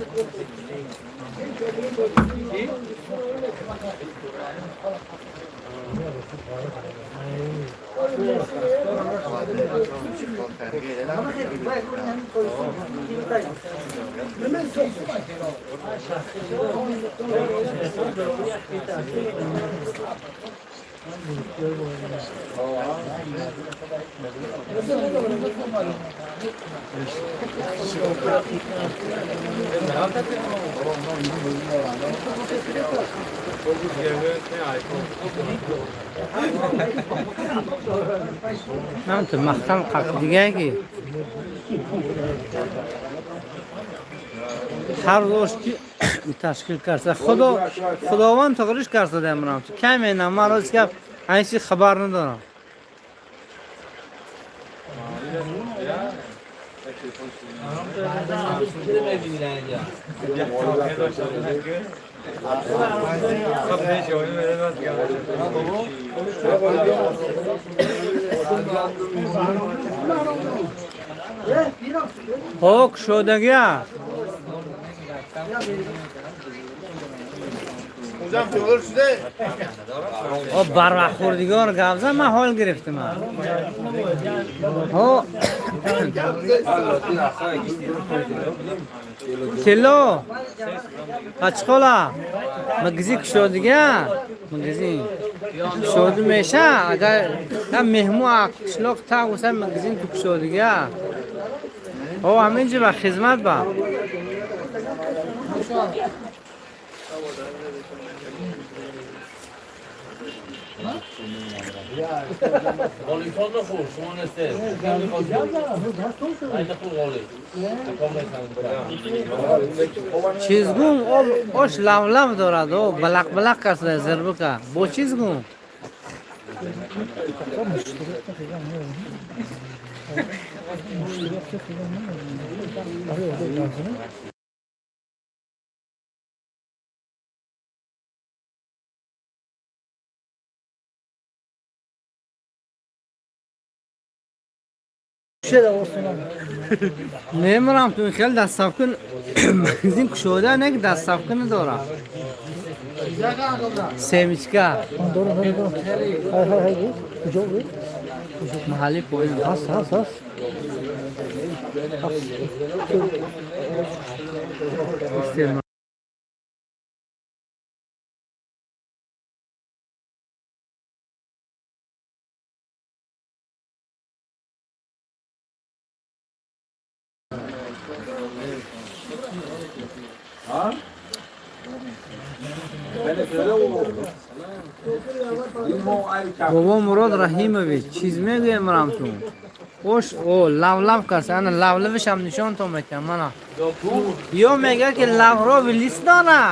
Ман ту махтам қақ диган ки ҳар рӯз ки ташкил карса худо худованд тағриш карса демрам каме на ман рост гап айн чиз хабар надорам. Ҳо, кушодагия. О, барвақт хӯрдигор гап зан, ман ҳол гирифтам. Ҳо, тилло ачқола магазин кушодига, магазин кушода меша, агар я меҳмон қишлоқ тағуса, магазин ту кушодига. Ҳо, ҳаминҷа ба хизмат ба. Чиз гум, об ош лавлав дорад, о балақ балақ касда зарбука. Бо чиз гум? Немурам ту хел дастсафкун бензин кушода не дастсафка надорам. Семечка. Маҳалли поин. Ҳаст, ҳаст, ҳаст. Бобо Мурод Раҳимович, чиз мегӯем рамтун? Ош о лавлав кас, ана лавлавишам нишонтон метиҳам мана. Ё мега ки лаврови лист дора.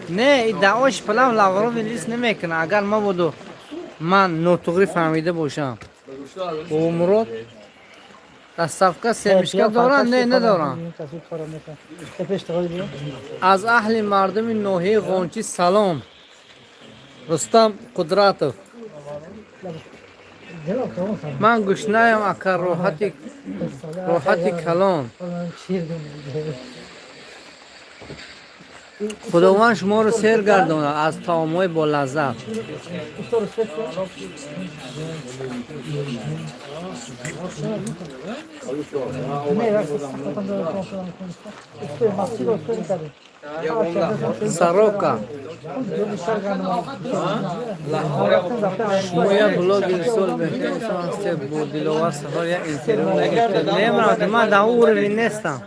Не, да ош палав лаврови лист намекунад. Агар мабодо ман нотуғрӣ фаҳмида бошам. Бобо Мурод доставка семечка доранд? Не, надоранд. Аз аҳли мардуми ноҳияи Ғончӣ салом. Рустам Қудратов. Ман гушнаям ака роҳати калон. Худованд шуморо сер гардонад аз таомҳои болаззат. Сорока. Шумо як блогери сол беҳтарин инсон ҳастед, бо Диловар Сафар як интервю нагирифтед. Не, ман дар он уровень нестам.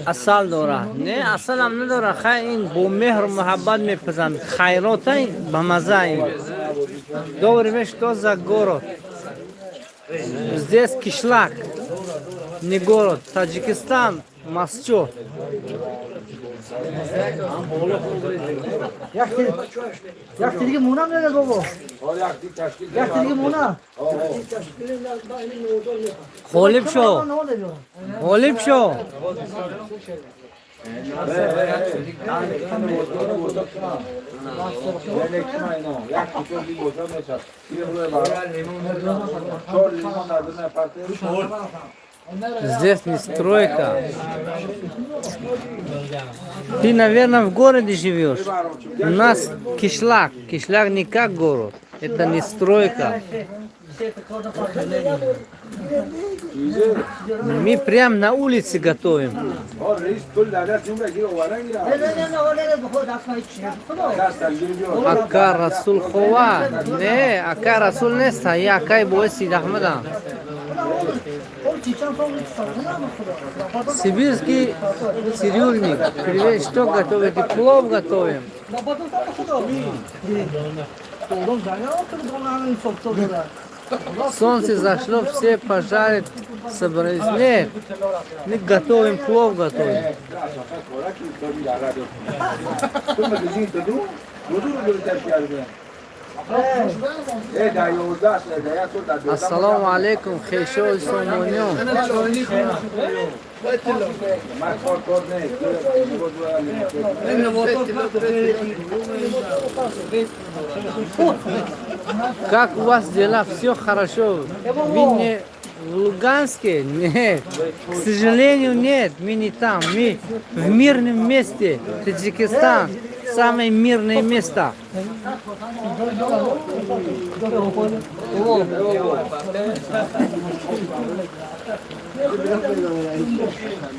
Асал дорад. Не, асалам надорад. Хай ин бо меҳру муҳаббат мепазанд. Хайрота ба маза ин. Добрый вечер, что за город? Здесь кишлак, не город. Таджикистан, Масчо. Як диге мона мега бобо. Як диге мона. Ғолиб шо. Ғолиб шо. Здесь не стройка. Ты, наверное, в городе живешь. У нас кишлак. Кишлак не как город. Это не стройка. Мы прям на улице готовим. Ака Расул Хова. Не, ака Расул неста. Я акай бой Сид Ахмада. Сибирский цирюльник. Привет, что готовите? Плов готовим. Солнце зашло, все пожарят, собрались. Нет, мы готовим, плов готовим. Ассаламу алейкум, хешо сомонион. Как у вас дела? Все хорошо? Вы не в Луганске? Нет. К сожалению, нет. Мы не там. Мы в мирном месте. Таджикистан. Самое мирное место.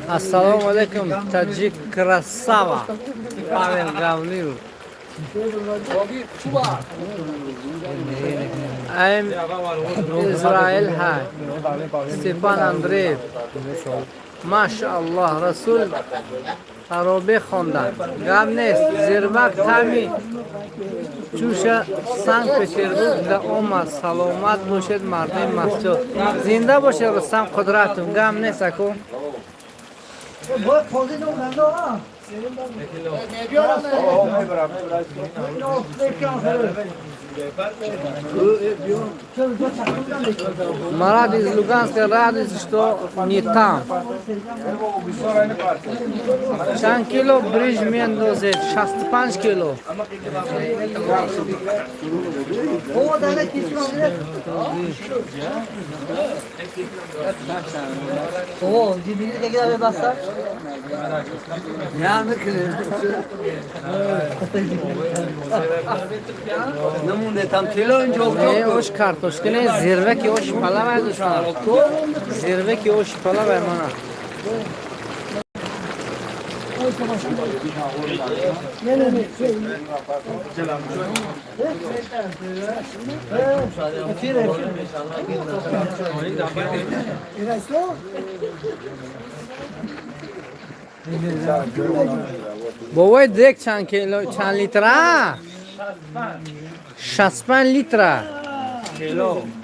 Ассаламу алейкум, таджик красава. Павел Гавлиев. I'm Израиль Хай. Степан Андреев. Машаллах, Расул таробе хондан. Гап нест. Зирбак тами чуша Санкт-Петербург да омад. Саломат бошед мардуми масҷид. Зинда бошед Рустам Қудратов. Гап нест аку. Марад из Луганска радуется, что не там. Чанд кило биринҷ меандозед? 65 кило. Ош картошка не, зирваки ош палава дӯстон. Зирваки ош палава мана. Бобои дек чанд кило, чанд литра? 65 литра.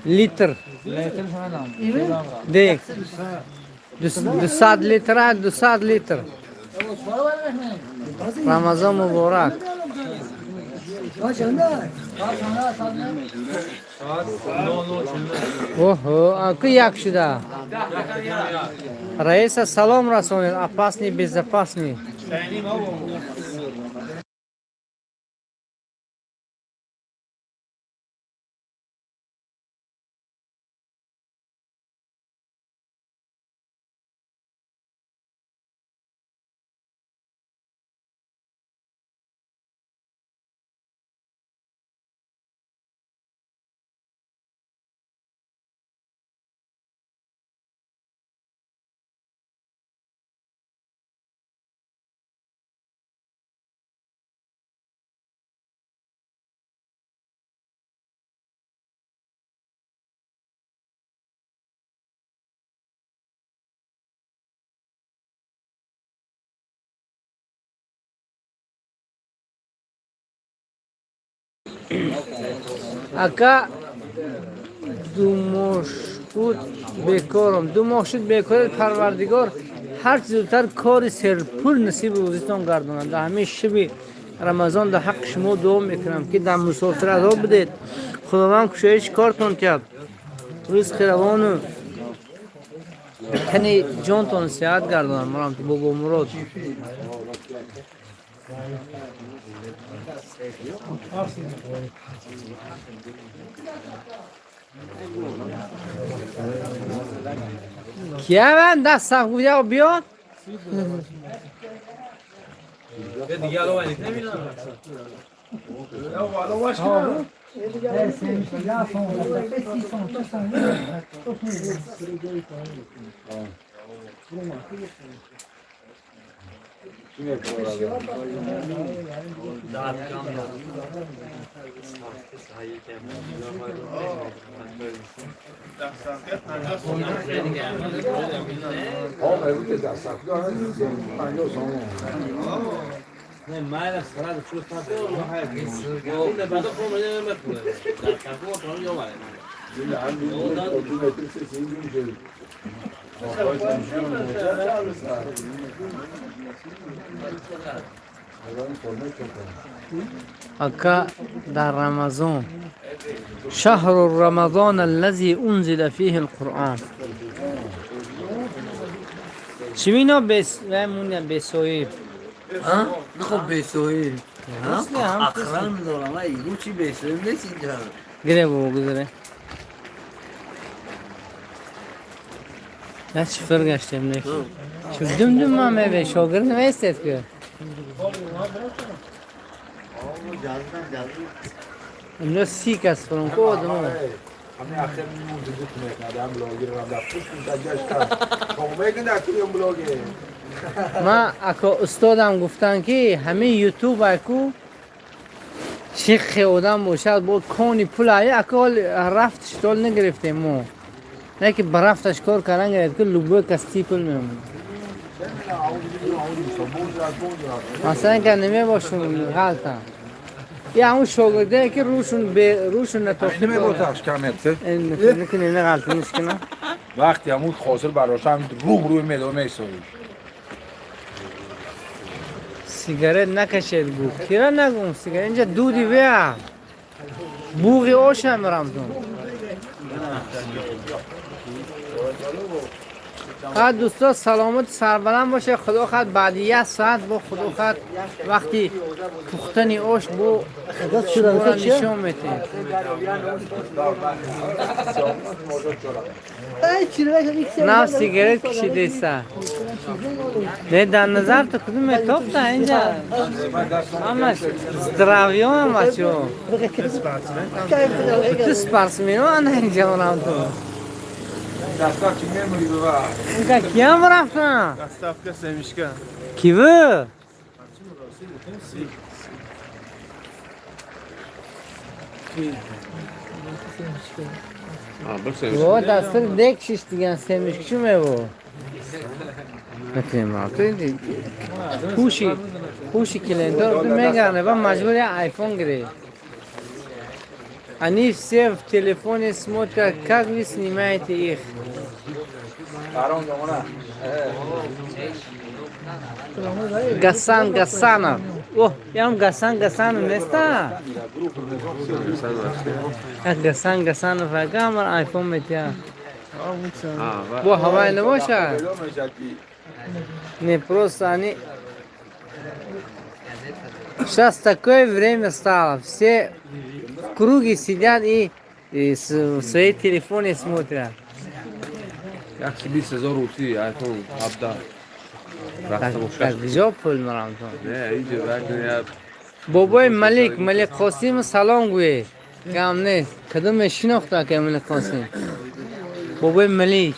Литр. Дек. 200 литра, 200 литр. Рамазон муборак. Оҳо, ку як шуда. Раиса салом расонед, опасный, безопасный. Ака 2 моҳ шуд бекорам, 2 моҳ шуд бекор. Парвардигор ҳарчи зудтар кори серпул насиби рӯзитон гардонад. Дар ҳамин шиби Рамазон дар ҳаққи шумо дуо мекунам, ки дар мусофиратҳо будед, Худованд кушоиши кортон тиҳад, ризқи равону тани ҷонтон сеҳат гардонад. Марам Бобомурод. Кияван даст саф гуфт биёд. Ака дар Рамазон, شهر رمضان الذي أنزل فيه القرآن. چی مینا بس مونیا بسوی. خب بسوی اقران دارم ایگو چی بسوی نیست اینجا. گره بابا گذره. نه چی فرق گشتیم نه چون دم دم ما میوه شاگرد نمیستید که اینجا 30 کس فرم کو آدم همین اخر میمون دوت میکنه هم بلاگر هم در پشت گشتم شما در توی بلاگر. ما اکا استادم گفتن که همه یوتیوب اکو چه آدم باشد با کانی پول ای اکا رفتش تول نگرفتیم ما نه که برفتش کار کردن گرفت که لوبو کسی پول میمون مثلا که نمی باشون غلطم یه همون شاگرده که روشون به روشون نتاخته نمی باتش کمیته نکنه نه غلط نیست که نه وقتی همون خاصل براش هم رو روی میدان میسازی. سیگارت نکشید گو کیرا نگم سیگارت اینجا دودی بیا. Буғи оша мирамтун. Хад дӯсто, саломат, сарбаланд боше. Худо хад, баъди як соат бо худо хад, вақти пухтани ош бо шуморо нишон метиҳем. Нав сигарет кишидеса. Не, дар назар ту кудум метофта инҷа? Ҳамаш здравиён, бачо. Ту спортсмено ана инҷа рамту. Доставки мемори бива. Инка киям рафтан? Доставка семечка. Кивы? Во дастур дек шиш диган семечка чӣ мево? Метунем ту ҳуши ҳуши клиентор ту мегарне ва маҷбур я айфон гирӣ. Они все в телефоне смотрят, как вы снимаете их. Барон домона. Гасан Гасанов. О, ям Гасан Гасанов неста? Гасан Гасанов агамар айфон метя. Бо ҳавай набоша? Не, просто они. Сейчас такое время стало. Все в круге сидят и в свои телефоны смотрят. 120 000 русӣ айфон 17 рафта бошад. Куҷо пул марам ту? Не, иҷо як Бобои Малик, Малик Қосим салом гӯед. Гам нест. Кадом шинохта ка Малик Қосим? Бобои Малик.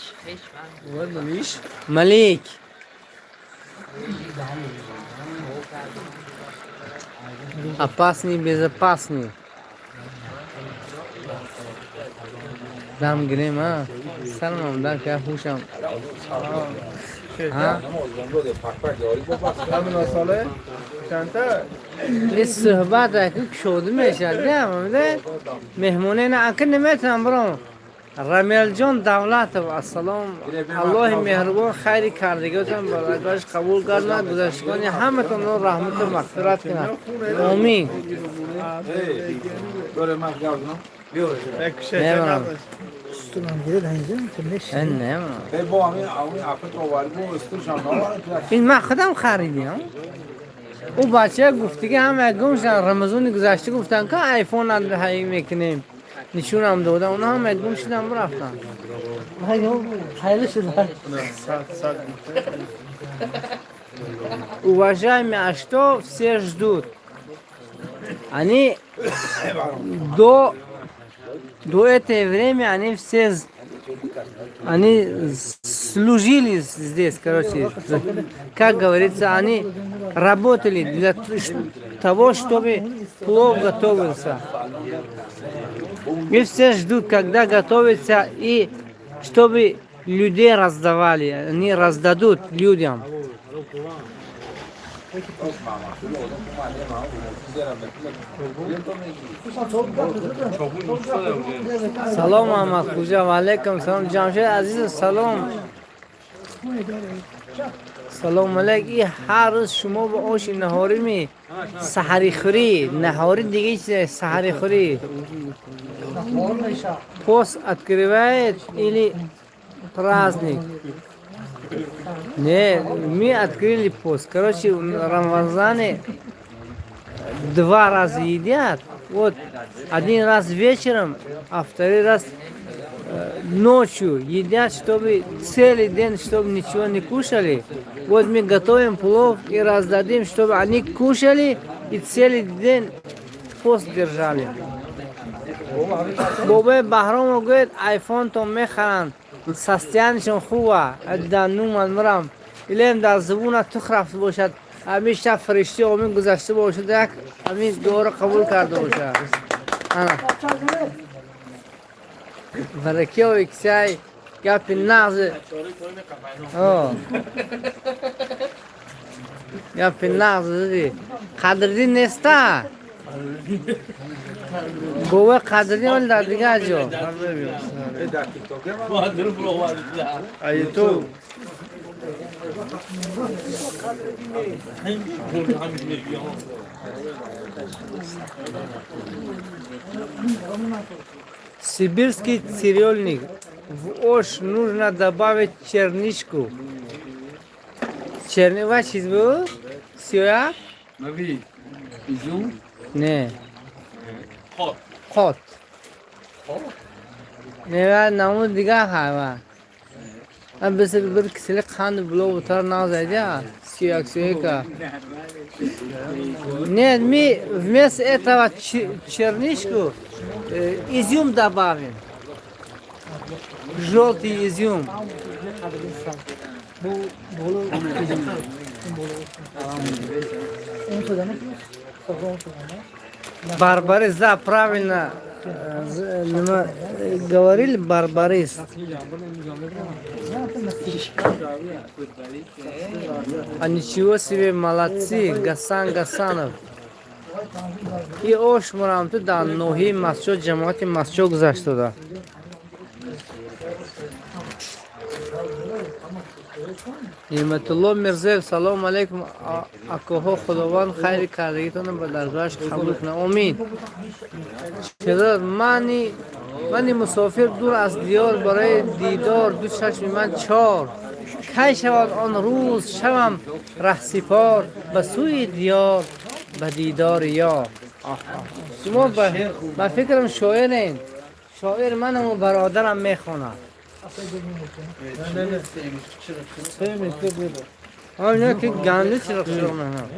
Малик. Опасный, безопасный. Дам гирем, а? Салом, дам ка ҳушам. ҳа? Ҳамин чанд та? ин суҳбат аку кушода мешавад, меҳмоне на ака наметавонам биром. Рамелҷон Давлатов, ассалом. Аллоҳи меҳрубон хайри кардагиотон баракаш қабул гардонад, гузаштагони ҳаматонро раҳмату мағфират кунад. Омин. Немонам. Немонам. Ин ман худам харидим. Ӯ бача гуфтиги ҳама гум шудан. Рамазони гузашта гуфтан, ки айфон ҳай мекунем, нишонам дода, онҳо ҳама гум шудан, рафтан. Хайли шуда. Уважаемые, а что все ждут? Они до этого времени они все они служили здесь, короче, как говорится, они работали для того, чтобы плов готовился. И все ждут, когда готовится, и чтобы людей раздавали, они раздадут людям. Салом, Аҳмад Хуҷа, ва алайкум салом, Ҷамшед азиз, салом. Салом алейк. И ҳар рӯз шумо ба оши наҳорӣ ми саҳарӣ хӯрӣ, наҳорӣ дига чизе, саҳарӣ хӯрӣ. Пост открывает или праздник? Не, мы открыли пост. Короче, в Рамазане два раза едят. Вот один раз вечером, а второй раз ночью едят, чтобы целый день, чтобы ничего не кушали. Вот мы готовим плов и раздадим, чтобы они кушали и целый день пост держали. Бобои Баҳром гӯяд, айфон то мехаранд, состояниешон хуба, дар нуман мирам илем, дар зубуна тух рафта бошад, ҳамин шаб фаришти омин гузашта бошад, як ҳамин дуоро қабул карда бошад. Ана баракио иксай гапи нағз, гапи нағз диди. Қадрдин неста, бобои Қадрдин оли дар дигар ҷо. Ай ту. Сибирский цирюльник. В ош нужно добавить черничку. Чернива чиз буд? Сиёяк? Нави. Изюм. Не. Қот. Не, ва намуд дигар ҳайва. Ман бисер bir кисели қанд було бутар назайдя. Сиёяк, сиёяка. Нет, мы вместо этого черничку изюм добавим. Желтый изюм. Барбарис, да, правильно говорили, барбарис. А ничего себе, молодцы, Гасан Гасанов. И ош мурамту да ноҳияи Мастчоҳ, ҷамоати Мастчоҳ гузаштуда. Неъматулло Мирзоев, салом алейкум, акоҳо, Худованд хайри кардагитонро ба даргоҳаш қабул кунад. Омин. Шерзод, мани мусофир дур аз диёр, барои дидор ду чашми ман чор. Кай шавад он рӯз шавам раҳсипор ба сӯи диёр, ба дидори ёр. Шумо ба фикрам шоирен. Шоир манаму бародарам мехонад. Ҳа, ки ганди чироқ чироқ мехонад.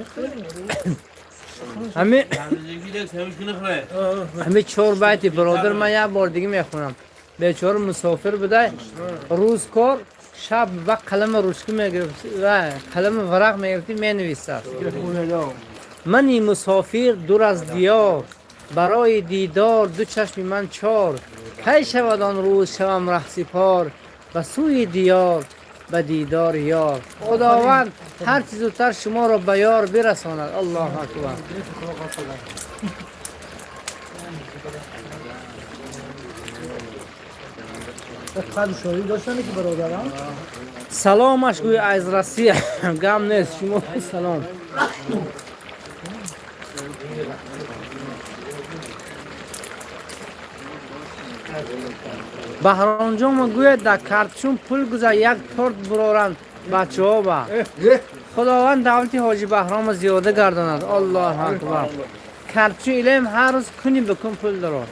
Ҳами чор байти бародар ман як бор дига мехонам. Бечора мусофир буда, рӯз кор, шаб ба қалама ручка мегирифт ва қалама варақ мегирифти, менависад. Мани мусофир дур аз диёр, барои дидор ду чашми ман чор. Кай шавад он рӯз шавам раҳсипор ба сӯи диёр, ба дидори ёр. Худованд ҳар чӣ зудтар шуморо ба ёр бирасонад. Аллоҳу акбар. Саломаш гӯй аз Россия. Гам нест, шумо салом. Баҳромҷон гӯяд, дар картчун пул гузар, як торт буроранд бачаҳо ба. Худованд давлати ҳоҷи Баҳрома зиёда гардонад. Аллоҳу акбар. Картчун илем ҳар рӯз куни ба кун пул дорад.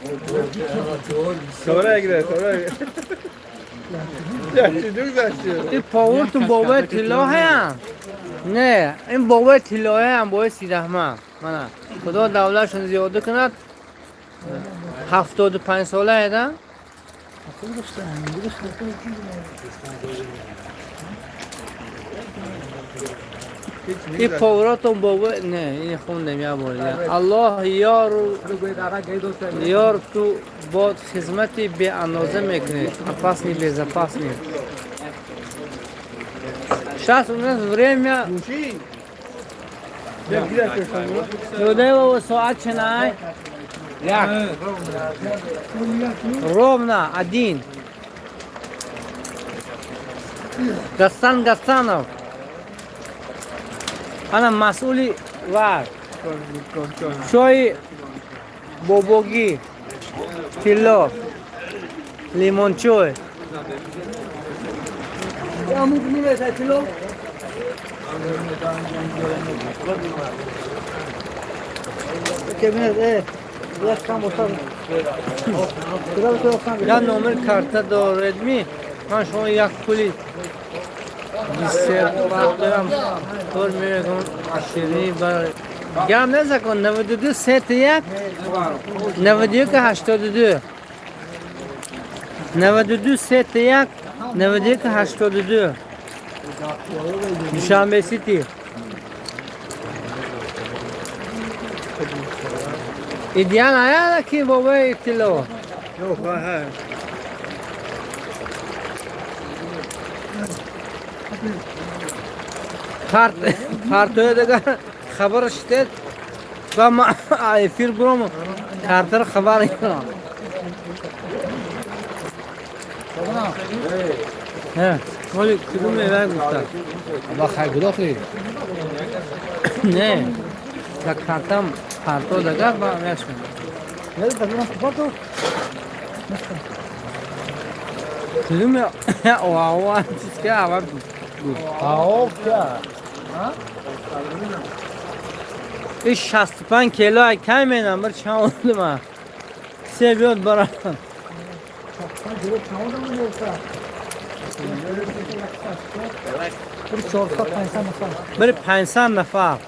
Ин повуртун бобои тиллоҳаям? Не, ин бобои тиллоҳаям, бобои Сидаҳмад. Мана, Худо давлатшон зиёда кунад. 75 сола еда? Ин поваротон бобо не, ин хондем як бор дигар. Аллоҳ ёр ту бод, хизмати беандоза мекунӣ. Опасный, безопасный. Сейчас у нас время. Юдеево соат ченай? Ровно один. Гасан Гасанов. Ана масъули вар. Чои бобогӣ, тилло, лимончой. Як номер карта доред ми? Ман шумо як пули десерт дорам. Тор мегум ширинӣ бар. Гап незакон 92 3 1 91 82 92 3 1 91 82, Душанбе Сити. Идеал аяла ки бобои тилло. Карт картоя дигар хабар шитед ва ма эфир буром, картара хабар кунам. Не, моли кудум мева гуфта. Ба хай гудохли. Не, да картам парто дагар ба яшм. Кудум оа чиз ки ава буд. Аока. Ин 65 кило ай кай менам бир чанд одама. Се биёд бара. Bir 400-500 нафар. Бир 500 нафар.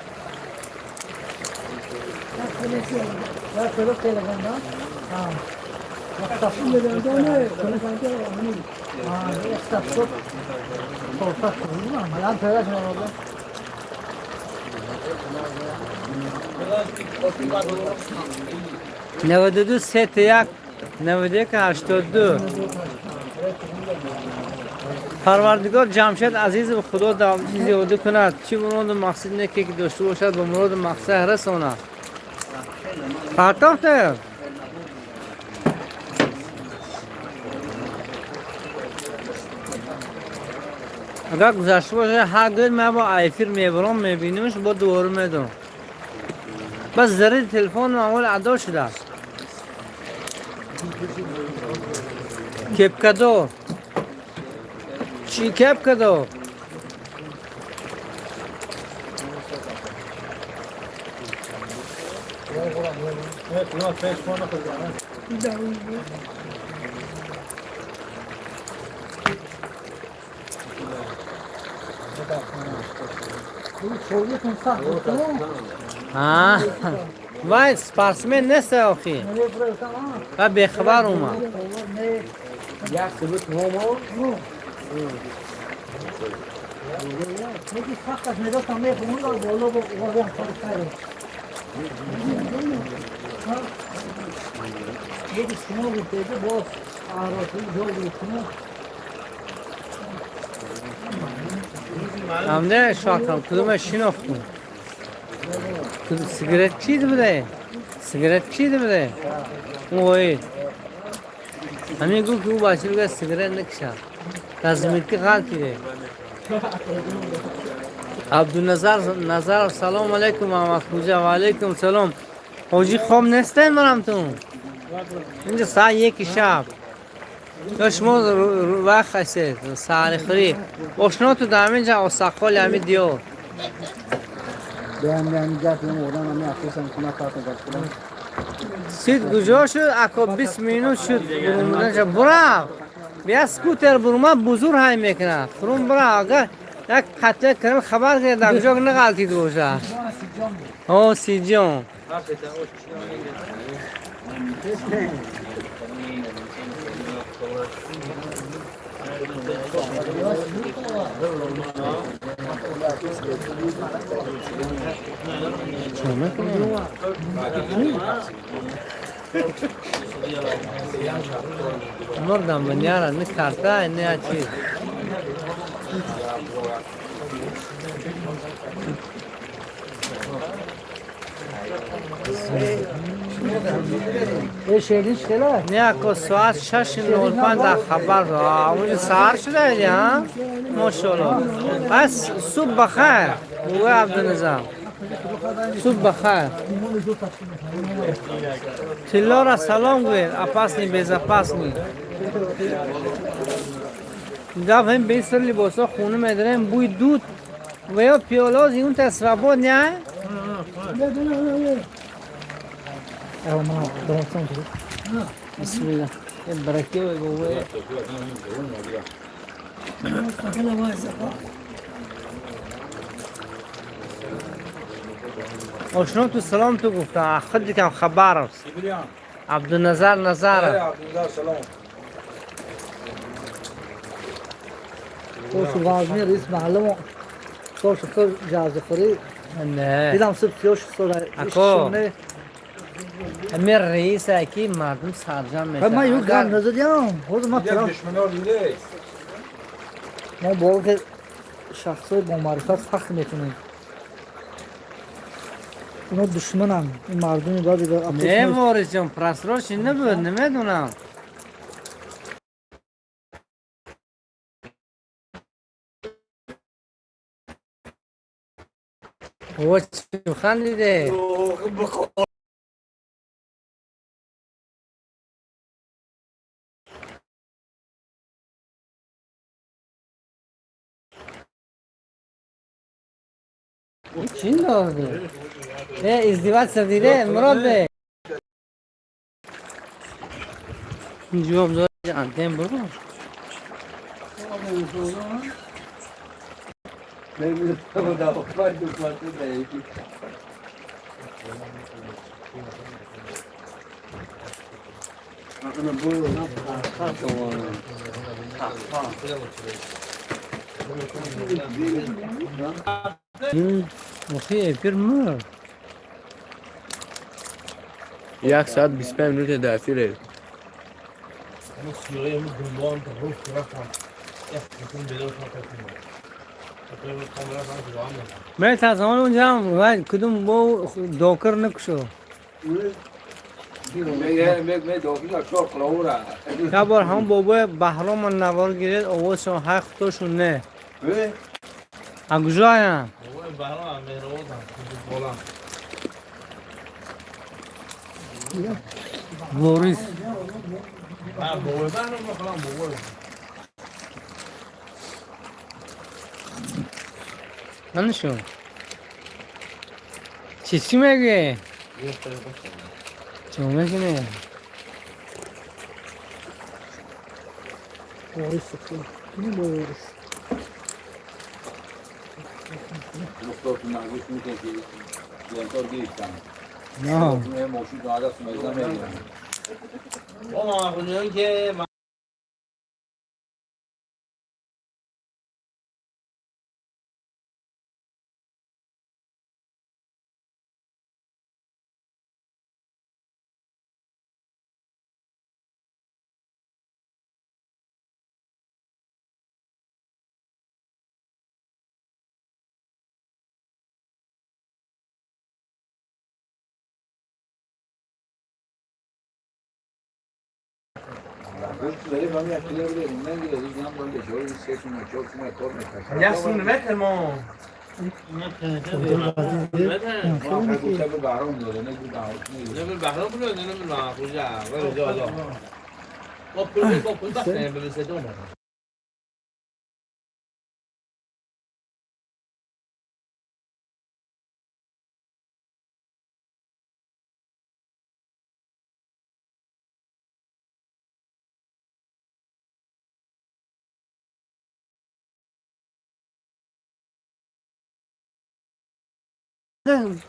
92 3 1 91 82. Парвардигор Ҷамшед Азизов, Худо давлати зиёдӣ кунад, чӣ муроду мақсад неке ки дошта бошад, ба муроду мақсад расонад. Партохте. Агар гузашта бошад, ҳар гӯд ман бо эфир мебарам, мебинимш, бо дувора медорам. Бас зари телефон маъмул адо шудааст. Кепкадор. Чӣ кепкадор? А, вай спортсмен нест охи. Ва бехабар омад. Як субут момо. Амде шакам кудума шинохтум. Сигарет чиди буде? Сигарет чиди буде? Ой. Ҳамин гуфт, ки ӯ бача бигӯяд, сигарет накишад. Размитки ғалтиде. Абдуназар Назаров, салом алейкум, Муҳаммадхуҷа, ва алейкум салом. Ҳоҷӣ, хоб нестем марамтун? Инҷа саат 1 шаб. Ё шумо вақт ҳастед, саҳарихӯрӣ. Ошноту дар ҳаминҷа осаққоли ҳами диёр. Бям бям гап ям одам ами афсусам ки нафарта гап. Сид куҷо шуд? Ако 20 минут шуд бурумадаша. Бурав! Бия скутер бурума, бузур ҳай мекунад. Фурум бурав, агар як қатъа кирил хабар кунед, дар куҷо нағалтид бошад. О, Сиҷон. Чӣ мекунем? Мурдам бинёра, ни карта, ни чиз. Не, ако, соат 6:05 дар хабар. Унҷа саҳар шуда ҳа? Мошалло. Пас субҳ бахайр. Бувай Абдунизам. Субҳ бахайр. Тиллора салом гӯед, опасный, безопасный. Гап ҳем бесир либосо хона медарем, бӯи дуд ва ё пиёлоз он та свобод не? Бисмилла. Бараки бувай. Ошно ту салом ту гуфта, худ кам хабар аст. Абдуназар Назаров. Абдуназар, салом. تو وزنی رئیس محله تو شکر جازه خوری. Не. دیدم صبح سیاش سال. Ако. Ҳамин раисе ки мардум сарҷам мешавад. من یو گم نزدیم خود ما یک طرف دشمنا دیده. ما با که شخصای با معرفت فخر میکنیم، اونا دشمنن، این مردمی باید Не, Ворис ҷон, просрочен набуд, намедонам. بابا چی خندیده؟ چی داده؟ ازدواج سردیده مراد به جواب داره انتن برو. یک ساعت 25 minute در فیره. من تا زمان اونجا هم کدوم با دوکر نکشو. یا بار هم بابا بهرام نوار گیرد آوازشون حق توشون نه. اگجایم. بوریس. نشون. چی چی میگه؟ چه میگه؟ بوریس اینو بوریس. نه.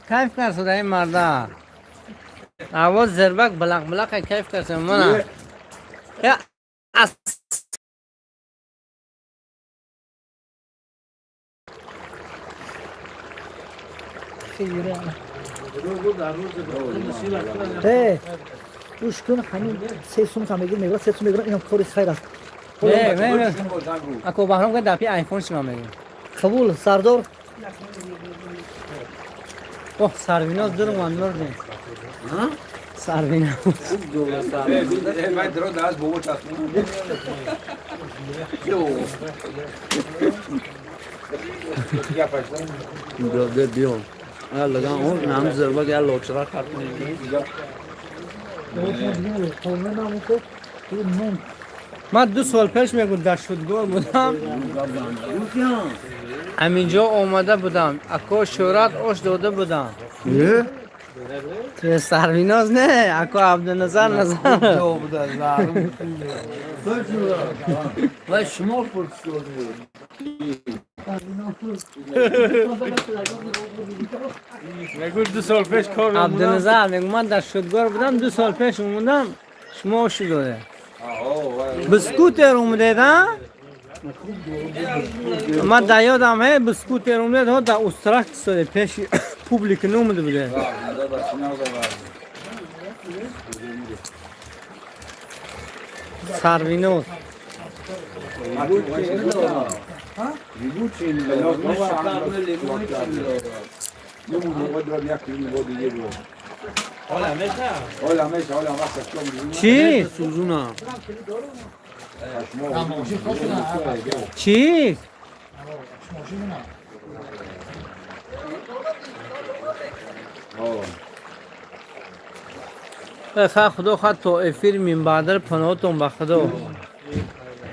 کیف کرد این مردا آواز زربک بلق بلق کیف کرد من یا اس گوش کن همین سه سوم هم میگیرم میگیرم سه سوم میگیرم اینم کاری خیر است. نه نه اكو بهرام که دپی آیفون شما میگه قبول سردار. اوه سرویناز درم مردم. ها؟ سرویناز. برادر بیام. لگا اون نام زربا گیا لوچرا کارت من 2 سال پیش میگم در شدگار بودم. همینجا آمده بودم. اکو شورت آش داده بودم. تو سرویناز نه اکو عبدالنظر نظر. و شما پرسیدی. میگه 2 سال پیش کار عبدالنظر میگم من در شدگار بودم 2 سال پیش اومدم شما آش داده. بسکوتر اومده ده؟ من در یادم هی بسکوتر اومده ده در استراک ساده پیش پوبلیک نومده بوده. سروینوز چی؟ چی؟ Худо хоҳад то эфир минбаъдар паноҳтон ба Худо.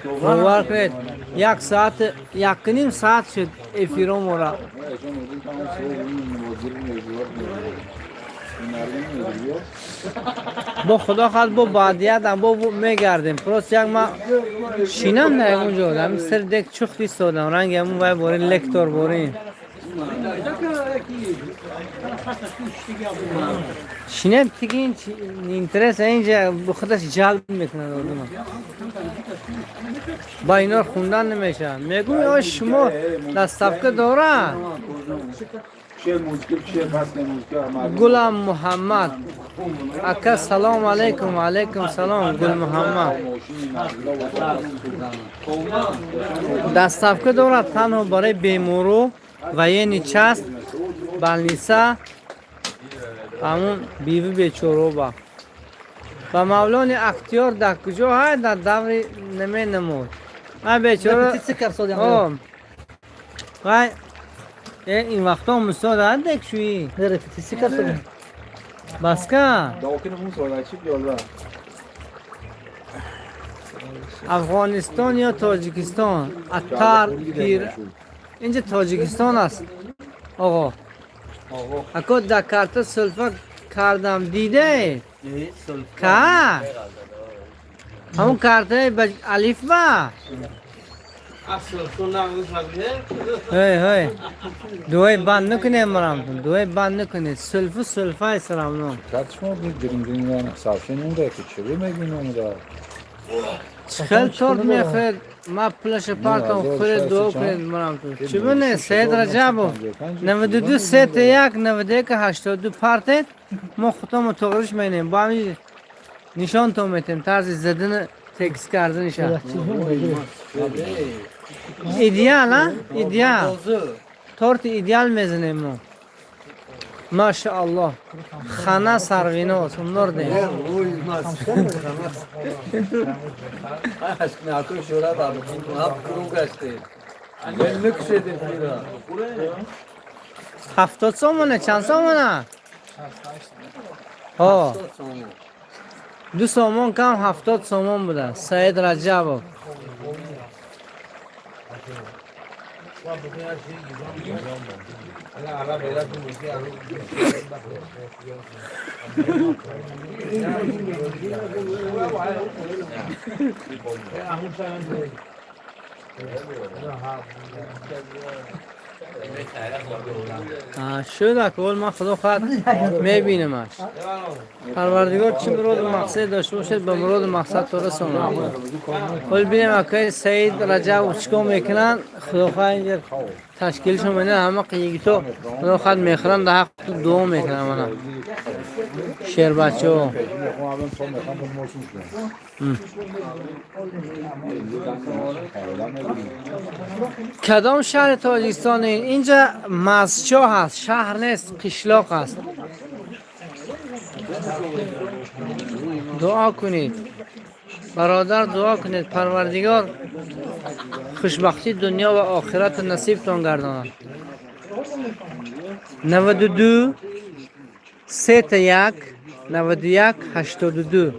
Бовар кунед, як саат, якним саат шуд эфиромора. Бо Худо хоҳад бо баъдиятам бо мегардем. Просто як ма шинам дар ягон ҷо, ҳамин сари дек чухт истодам, ранги ҳамун вай борин, лектор борин. Шинем тигин интерес инҷа худаш ҷалб мекунад одама. Ба ино хундан намешавад. Мегӯм о шумо доставка дора? Гулам Муҳаммад. Ака салом алейкум, алейкум салом Гул Муҳаммад. Доставка дорад танҳо барои бемору военный часть, больница, ҳамун биви бечороба. Ба мавлони актёр дар куҷо ҳай дар даври наменамуд. Ман бечора вай ин вақто мусо дар декшӯӣ. Баска? Афғонистон ё Тоҷикистон? Аттар пир инҷа Тоҷикистон аст. Оғо. Ако дар карта сулфа кардам диде? Ка? Ҳамун картаи ба алиф ба? Ҳей ҳей. Дуои банд накунед марамтон. Дуои банд накунед. Сулфу сулфаи сарамно. Карт шумо гирин гирин савшин унда ки чӣ мегӯин унда? Хел торт мехӯред, ма пулаша партом хӯред дуо кунед марамтон. Чӣ буне? Саид Раҷабов 92 3 1 91 82 партед, мо худтонмо тоғриш менем. Бо ҳамин нишонтон метем тарзи задани текст карданиша. Идеал, а? Идеал. Торти идеал мезанем мо. Машааллоҳ. Хана сарвиноз, умнордем. 70 сомона, чанд сомона? Ҳо. 2 сомон кам 70 сомон буда. Саид Раҷабов. Шуд аквол ман худо хоҳад мебинамаш. Парвардигор чӣ муроду мақсаде дошта бошед ба муроду мақсад то расонад. Ҳол бинем акаи Саид Раҷабов чӣ кор мекунанд. Худо хоҳад инҷа ташкилшон менад ҳама йигито худо хоҳад мехӯранд дар ҳаққу дуо мекунанд мана. Шербачаҳо. Кадом шаҳри Тоҷикистон ин? Инҷа Мазчоҳ аст, шаҳр нест, қишлоқ аст. Дуо кунед. Бародар дуо кунед, Парвардигор хушбахтии дунё ва охиратро насибтон гардонад. 92 3 1 91 82.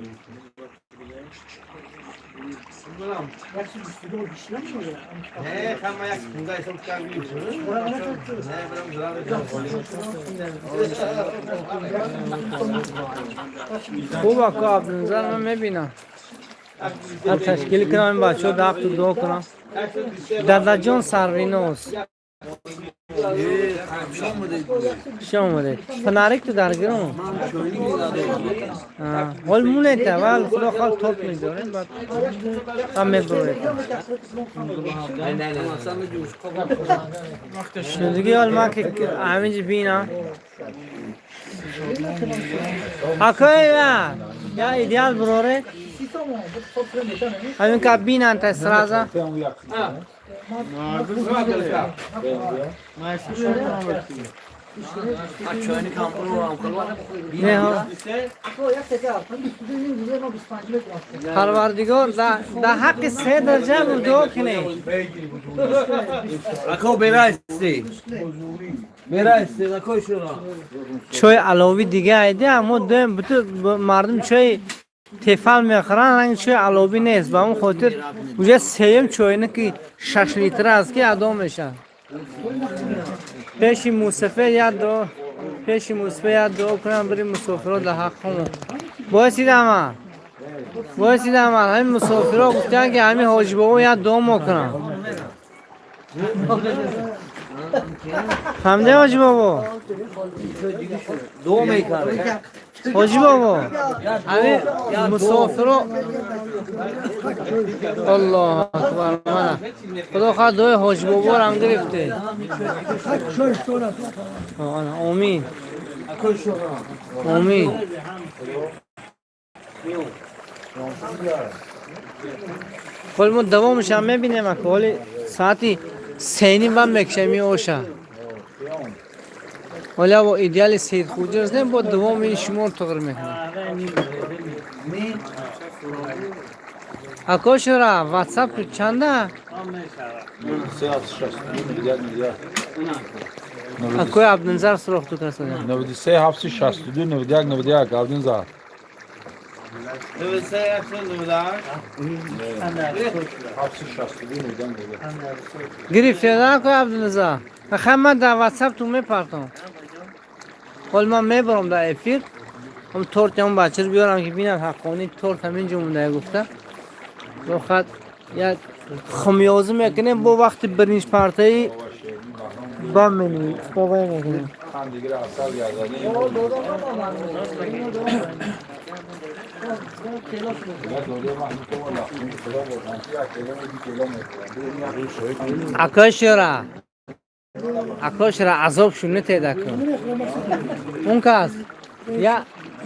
Хуб ака Абдуназар ман мебинам. Ман ташкил кунам ин бачаҳо дар ҳақту дуо кунам. Дадаҷон Сарвиноз. Хуш омадед. Фонарик ту дар гиром. Ҳол мунета вал худо хол торт мегзорем баъд ҳам мебуред. Шунидиги ҳол ман ки ҳаминҷа бинам. Акои я идеал буроре. Ҳамин ка бинан та сразу. Парвардигор дар ҳаққи се дарҷа дуо кунед. Ако берасти. Берасти, ако шура. Чой алови дига айди, аммо дуем буту мардум чой тефал мехӯранд, ранги чой алови нест. Ба он хотир уже сеюм чойне ки 6 литр аст ки адо мешавад. Пеши мусафир як дуо, пеши мусафир як дуо кунам, бирим мусофиро дар ҳаққамон. Боисидама. Боисидама, ҳамин мусофиро гуфтанд ки ҳамин ҳоҷи бобо як дуо мо кунам. Фаҳмида ҳоҷи бобо? Дуо мекард. ҳоҷи бобо, ҳамин мусофиро Аллоҳу акбар мана. Худо хоҳад дуои ҳоҷи боборо ҳам гирифте. Омин. Омин. Ҳоли мо давомаш ҳам мебинем ака. Ҳоли соати 3:30 бам мекушем ин оша. Ҳоли бо идеали Саид Хуҷа расидем, бо давоми ин шумор туғр мекунем. Ако шура, WhatsApp чанда? Акои Абдуназар суроғ ту касода. 93 762 91 91 Абдуназар. 93 798 762 91 91. Гирифтеда акои Абдуназар. Хай ман дар WhatsApp ту мепартам. Ҳол ман мебарам дар эфир. Ҳам торти ҳам бачаро биёрам ки бинад ҳаққони торт ҳамин ҷо монда гуфта. Бохад як хумёзӣ мекунем бо вақти биринҷ партаи бам менӣ бобай мекунем. Акои шура, акои шура азоб шунитед ако. Он кас я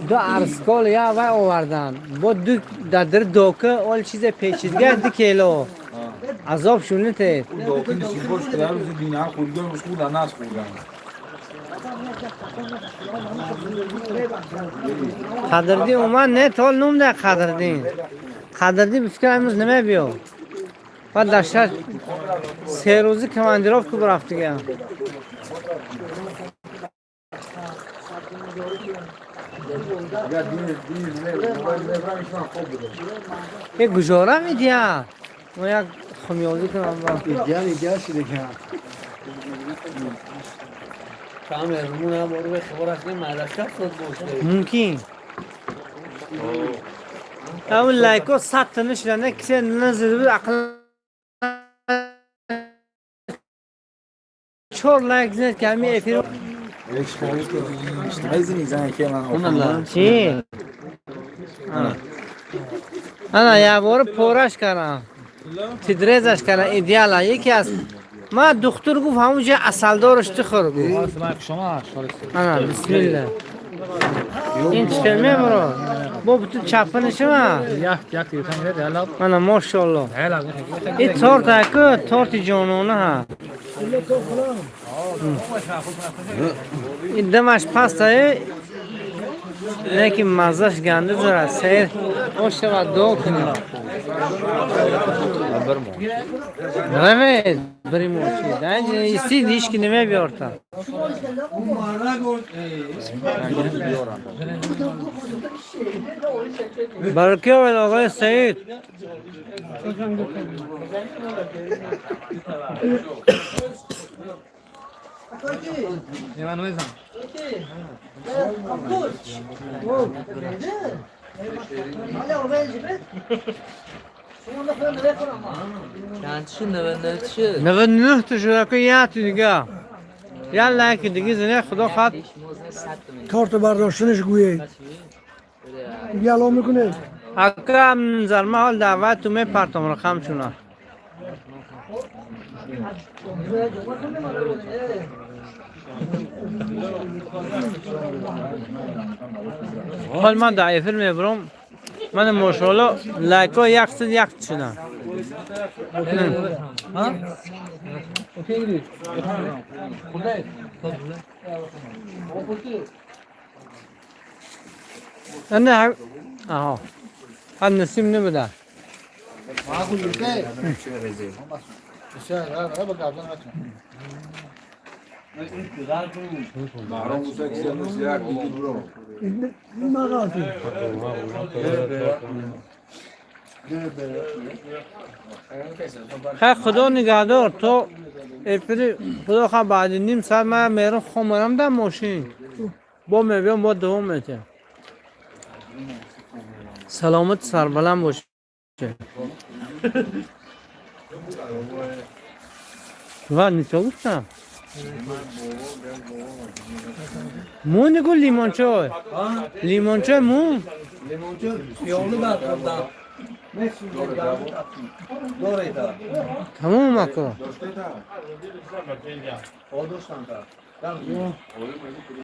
ду арскол я вай овардан. Бо ду дар дока ол чизе печидга 2 кило. Азоб шунитед. Доки нисибош дар рӯзи дина хӯрдан хӯрдан нас хӯрдан. Қадрдин омад не тол нум да Қадрдин. Қадрдин бификр имрӯз намебиё. Баъд дар шаҳр се рӯзи командировка бурафтига. Е гужора медия. Мо як хумёзӣ кунам ба. Идеал идеал шида ки. Камермун ҳам ору хабар аст маълаша шуд боше. Мумкин. Ҳамун лайко 100 та нашуда, не кисе назида буд, ақл 4 лайк зад ки ҳамин эфир. Чӣ? Ана як бор пораш кардам. Тидрезаш кардам, идеала. Яке аз ман духтур гуфт ҳамон ҷо асалдораш тихӯр гуфт. Ана бисмилла. Ин чӣ хел мебаро? Бо бутун чапа нишава? Ана мошалло. Ин торт аку, торти ҷонона ҳа. Ин дамаш пастае, лекин маззаш ганду дорад. Сер ошава дуо кунем. Равед, бирим очи. Истид ҳеч ки намебиёрта. Бароки овед оғои Саид. Чанд шуд? 99 шуд. 99 та шуд ака як дига. Як лайк дига зине худо хоҳад. Торт бардоштанаш гӯе. Яло мекунед. Ака зарма ҳол даъват ту мепартам рақам чуна. Ҳол ман дар эфир мебарам. Ман мошалло лайко 101 шудам. نه آها هم نسیم نمیده. خیر خدا نگهدار تو افری خدا خواه بعد نیم ساعت من میرم خمرم در ماشین با میبیم با دوم میتیم. سلامت سربلند باشه. و نیتا گفتم مو نگو لیمون چای لیمون چای مو تمام مکو.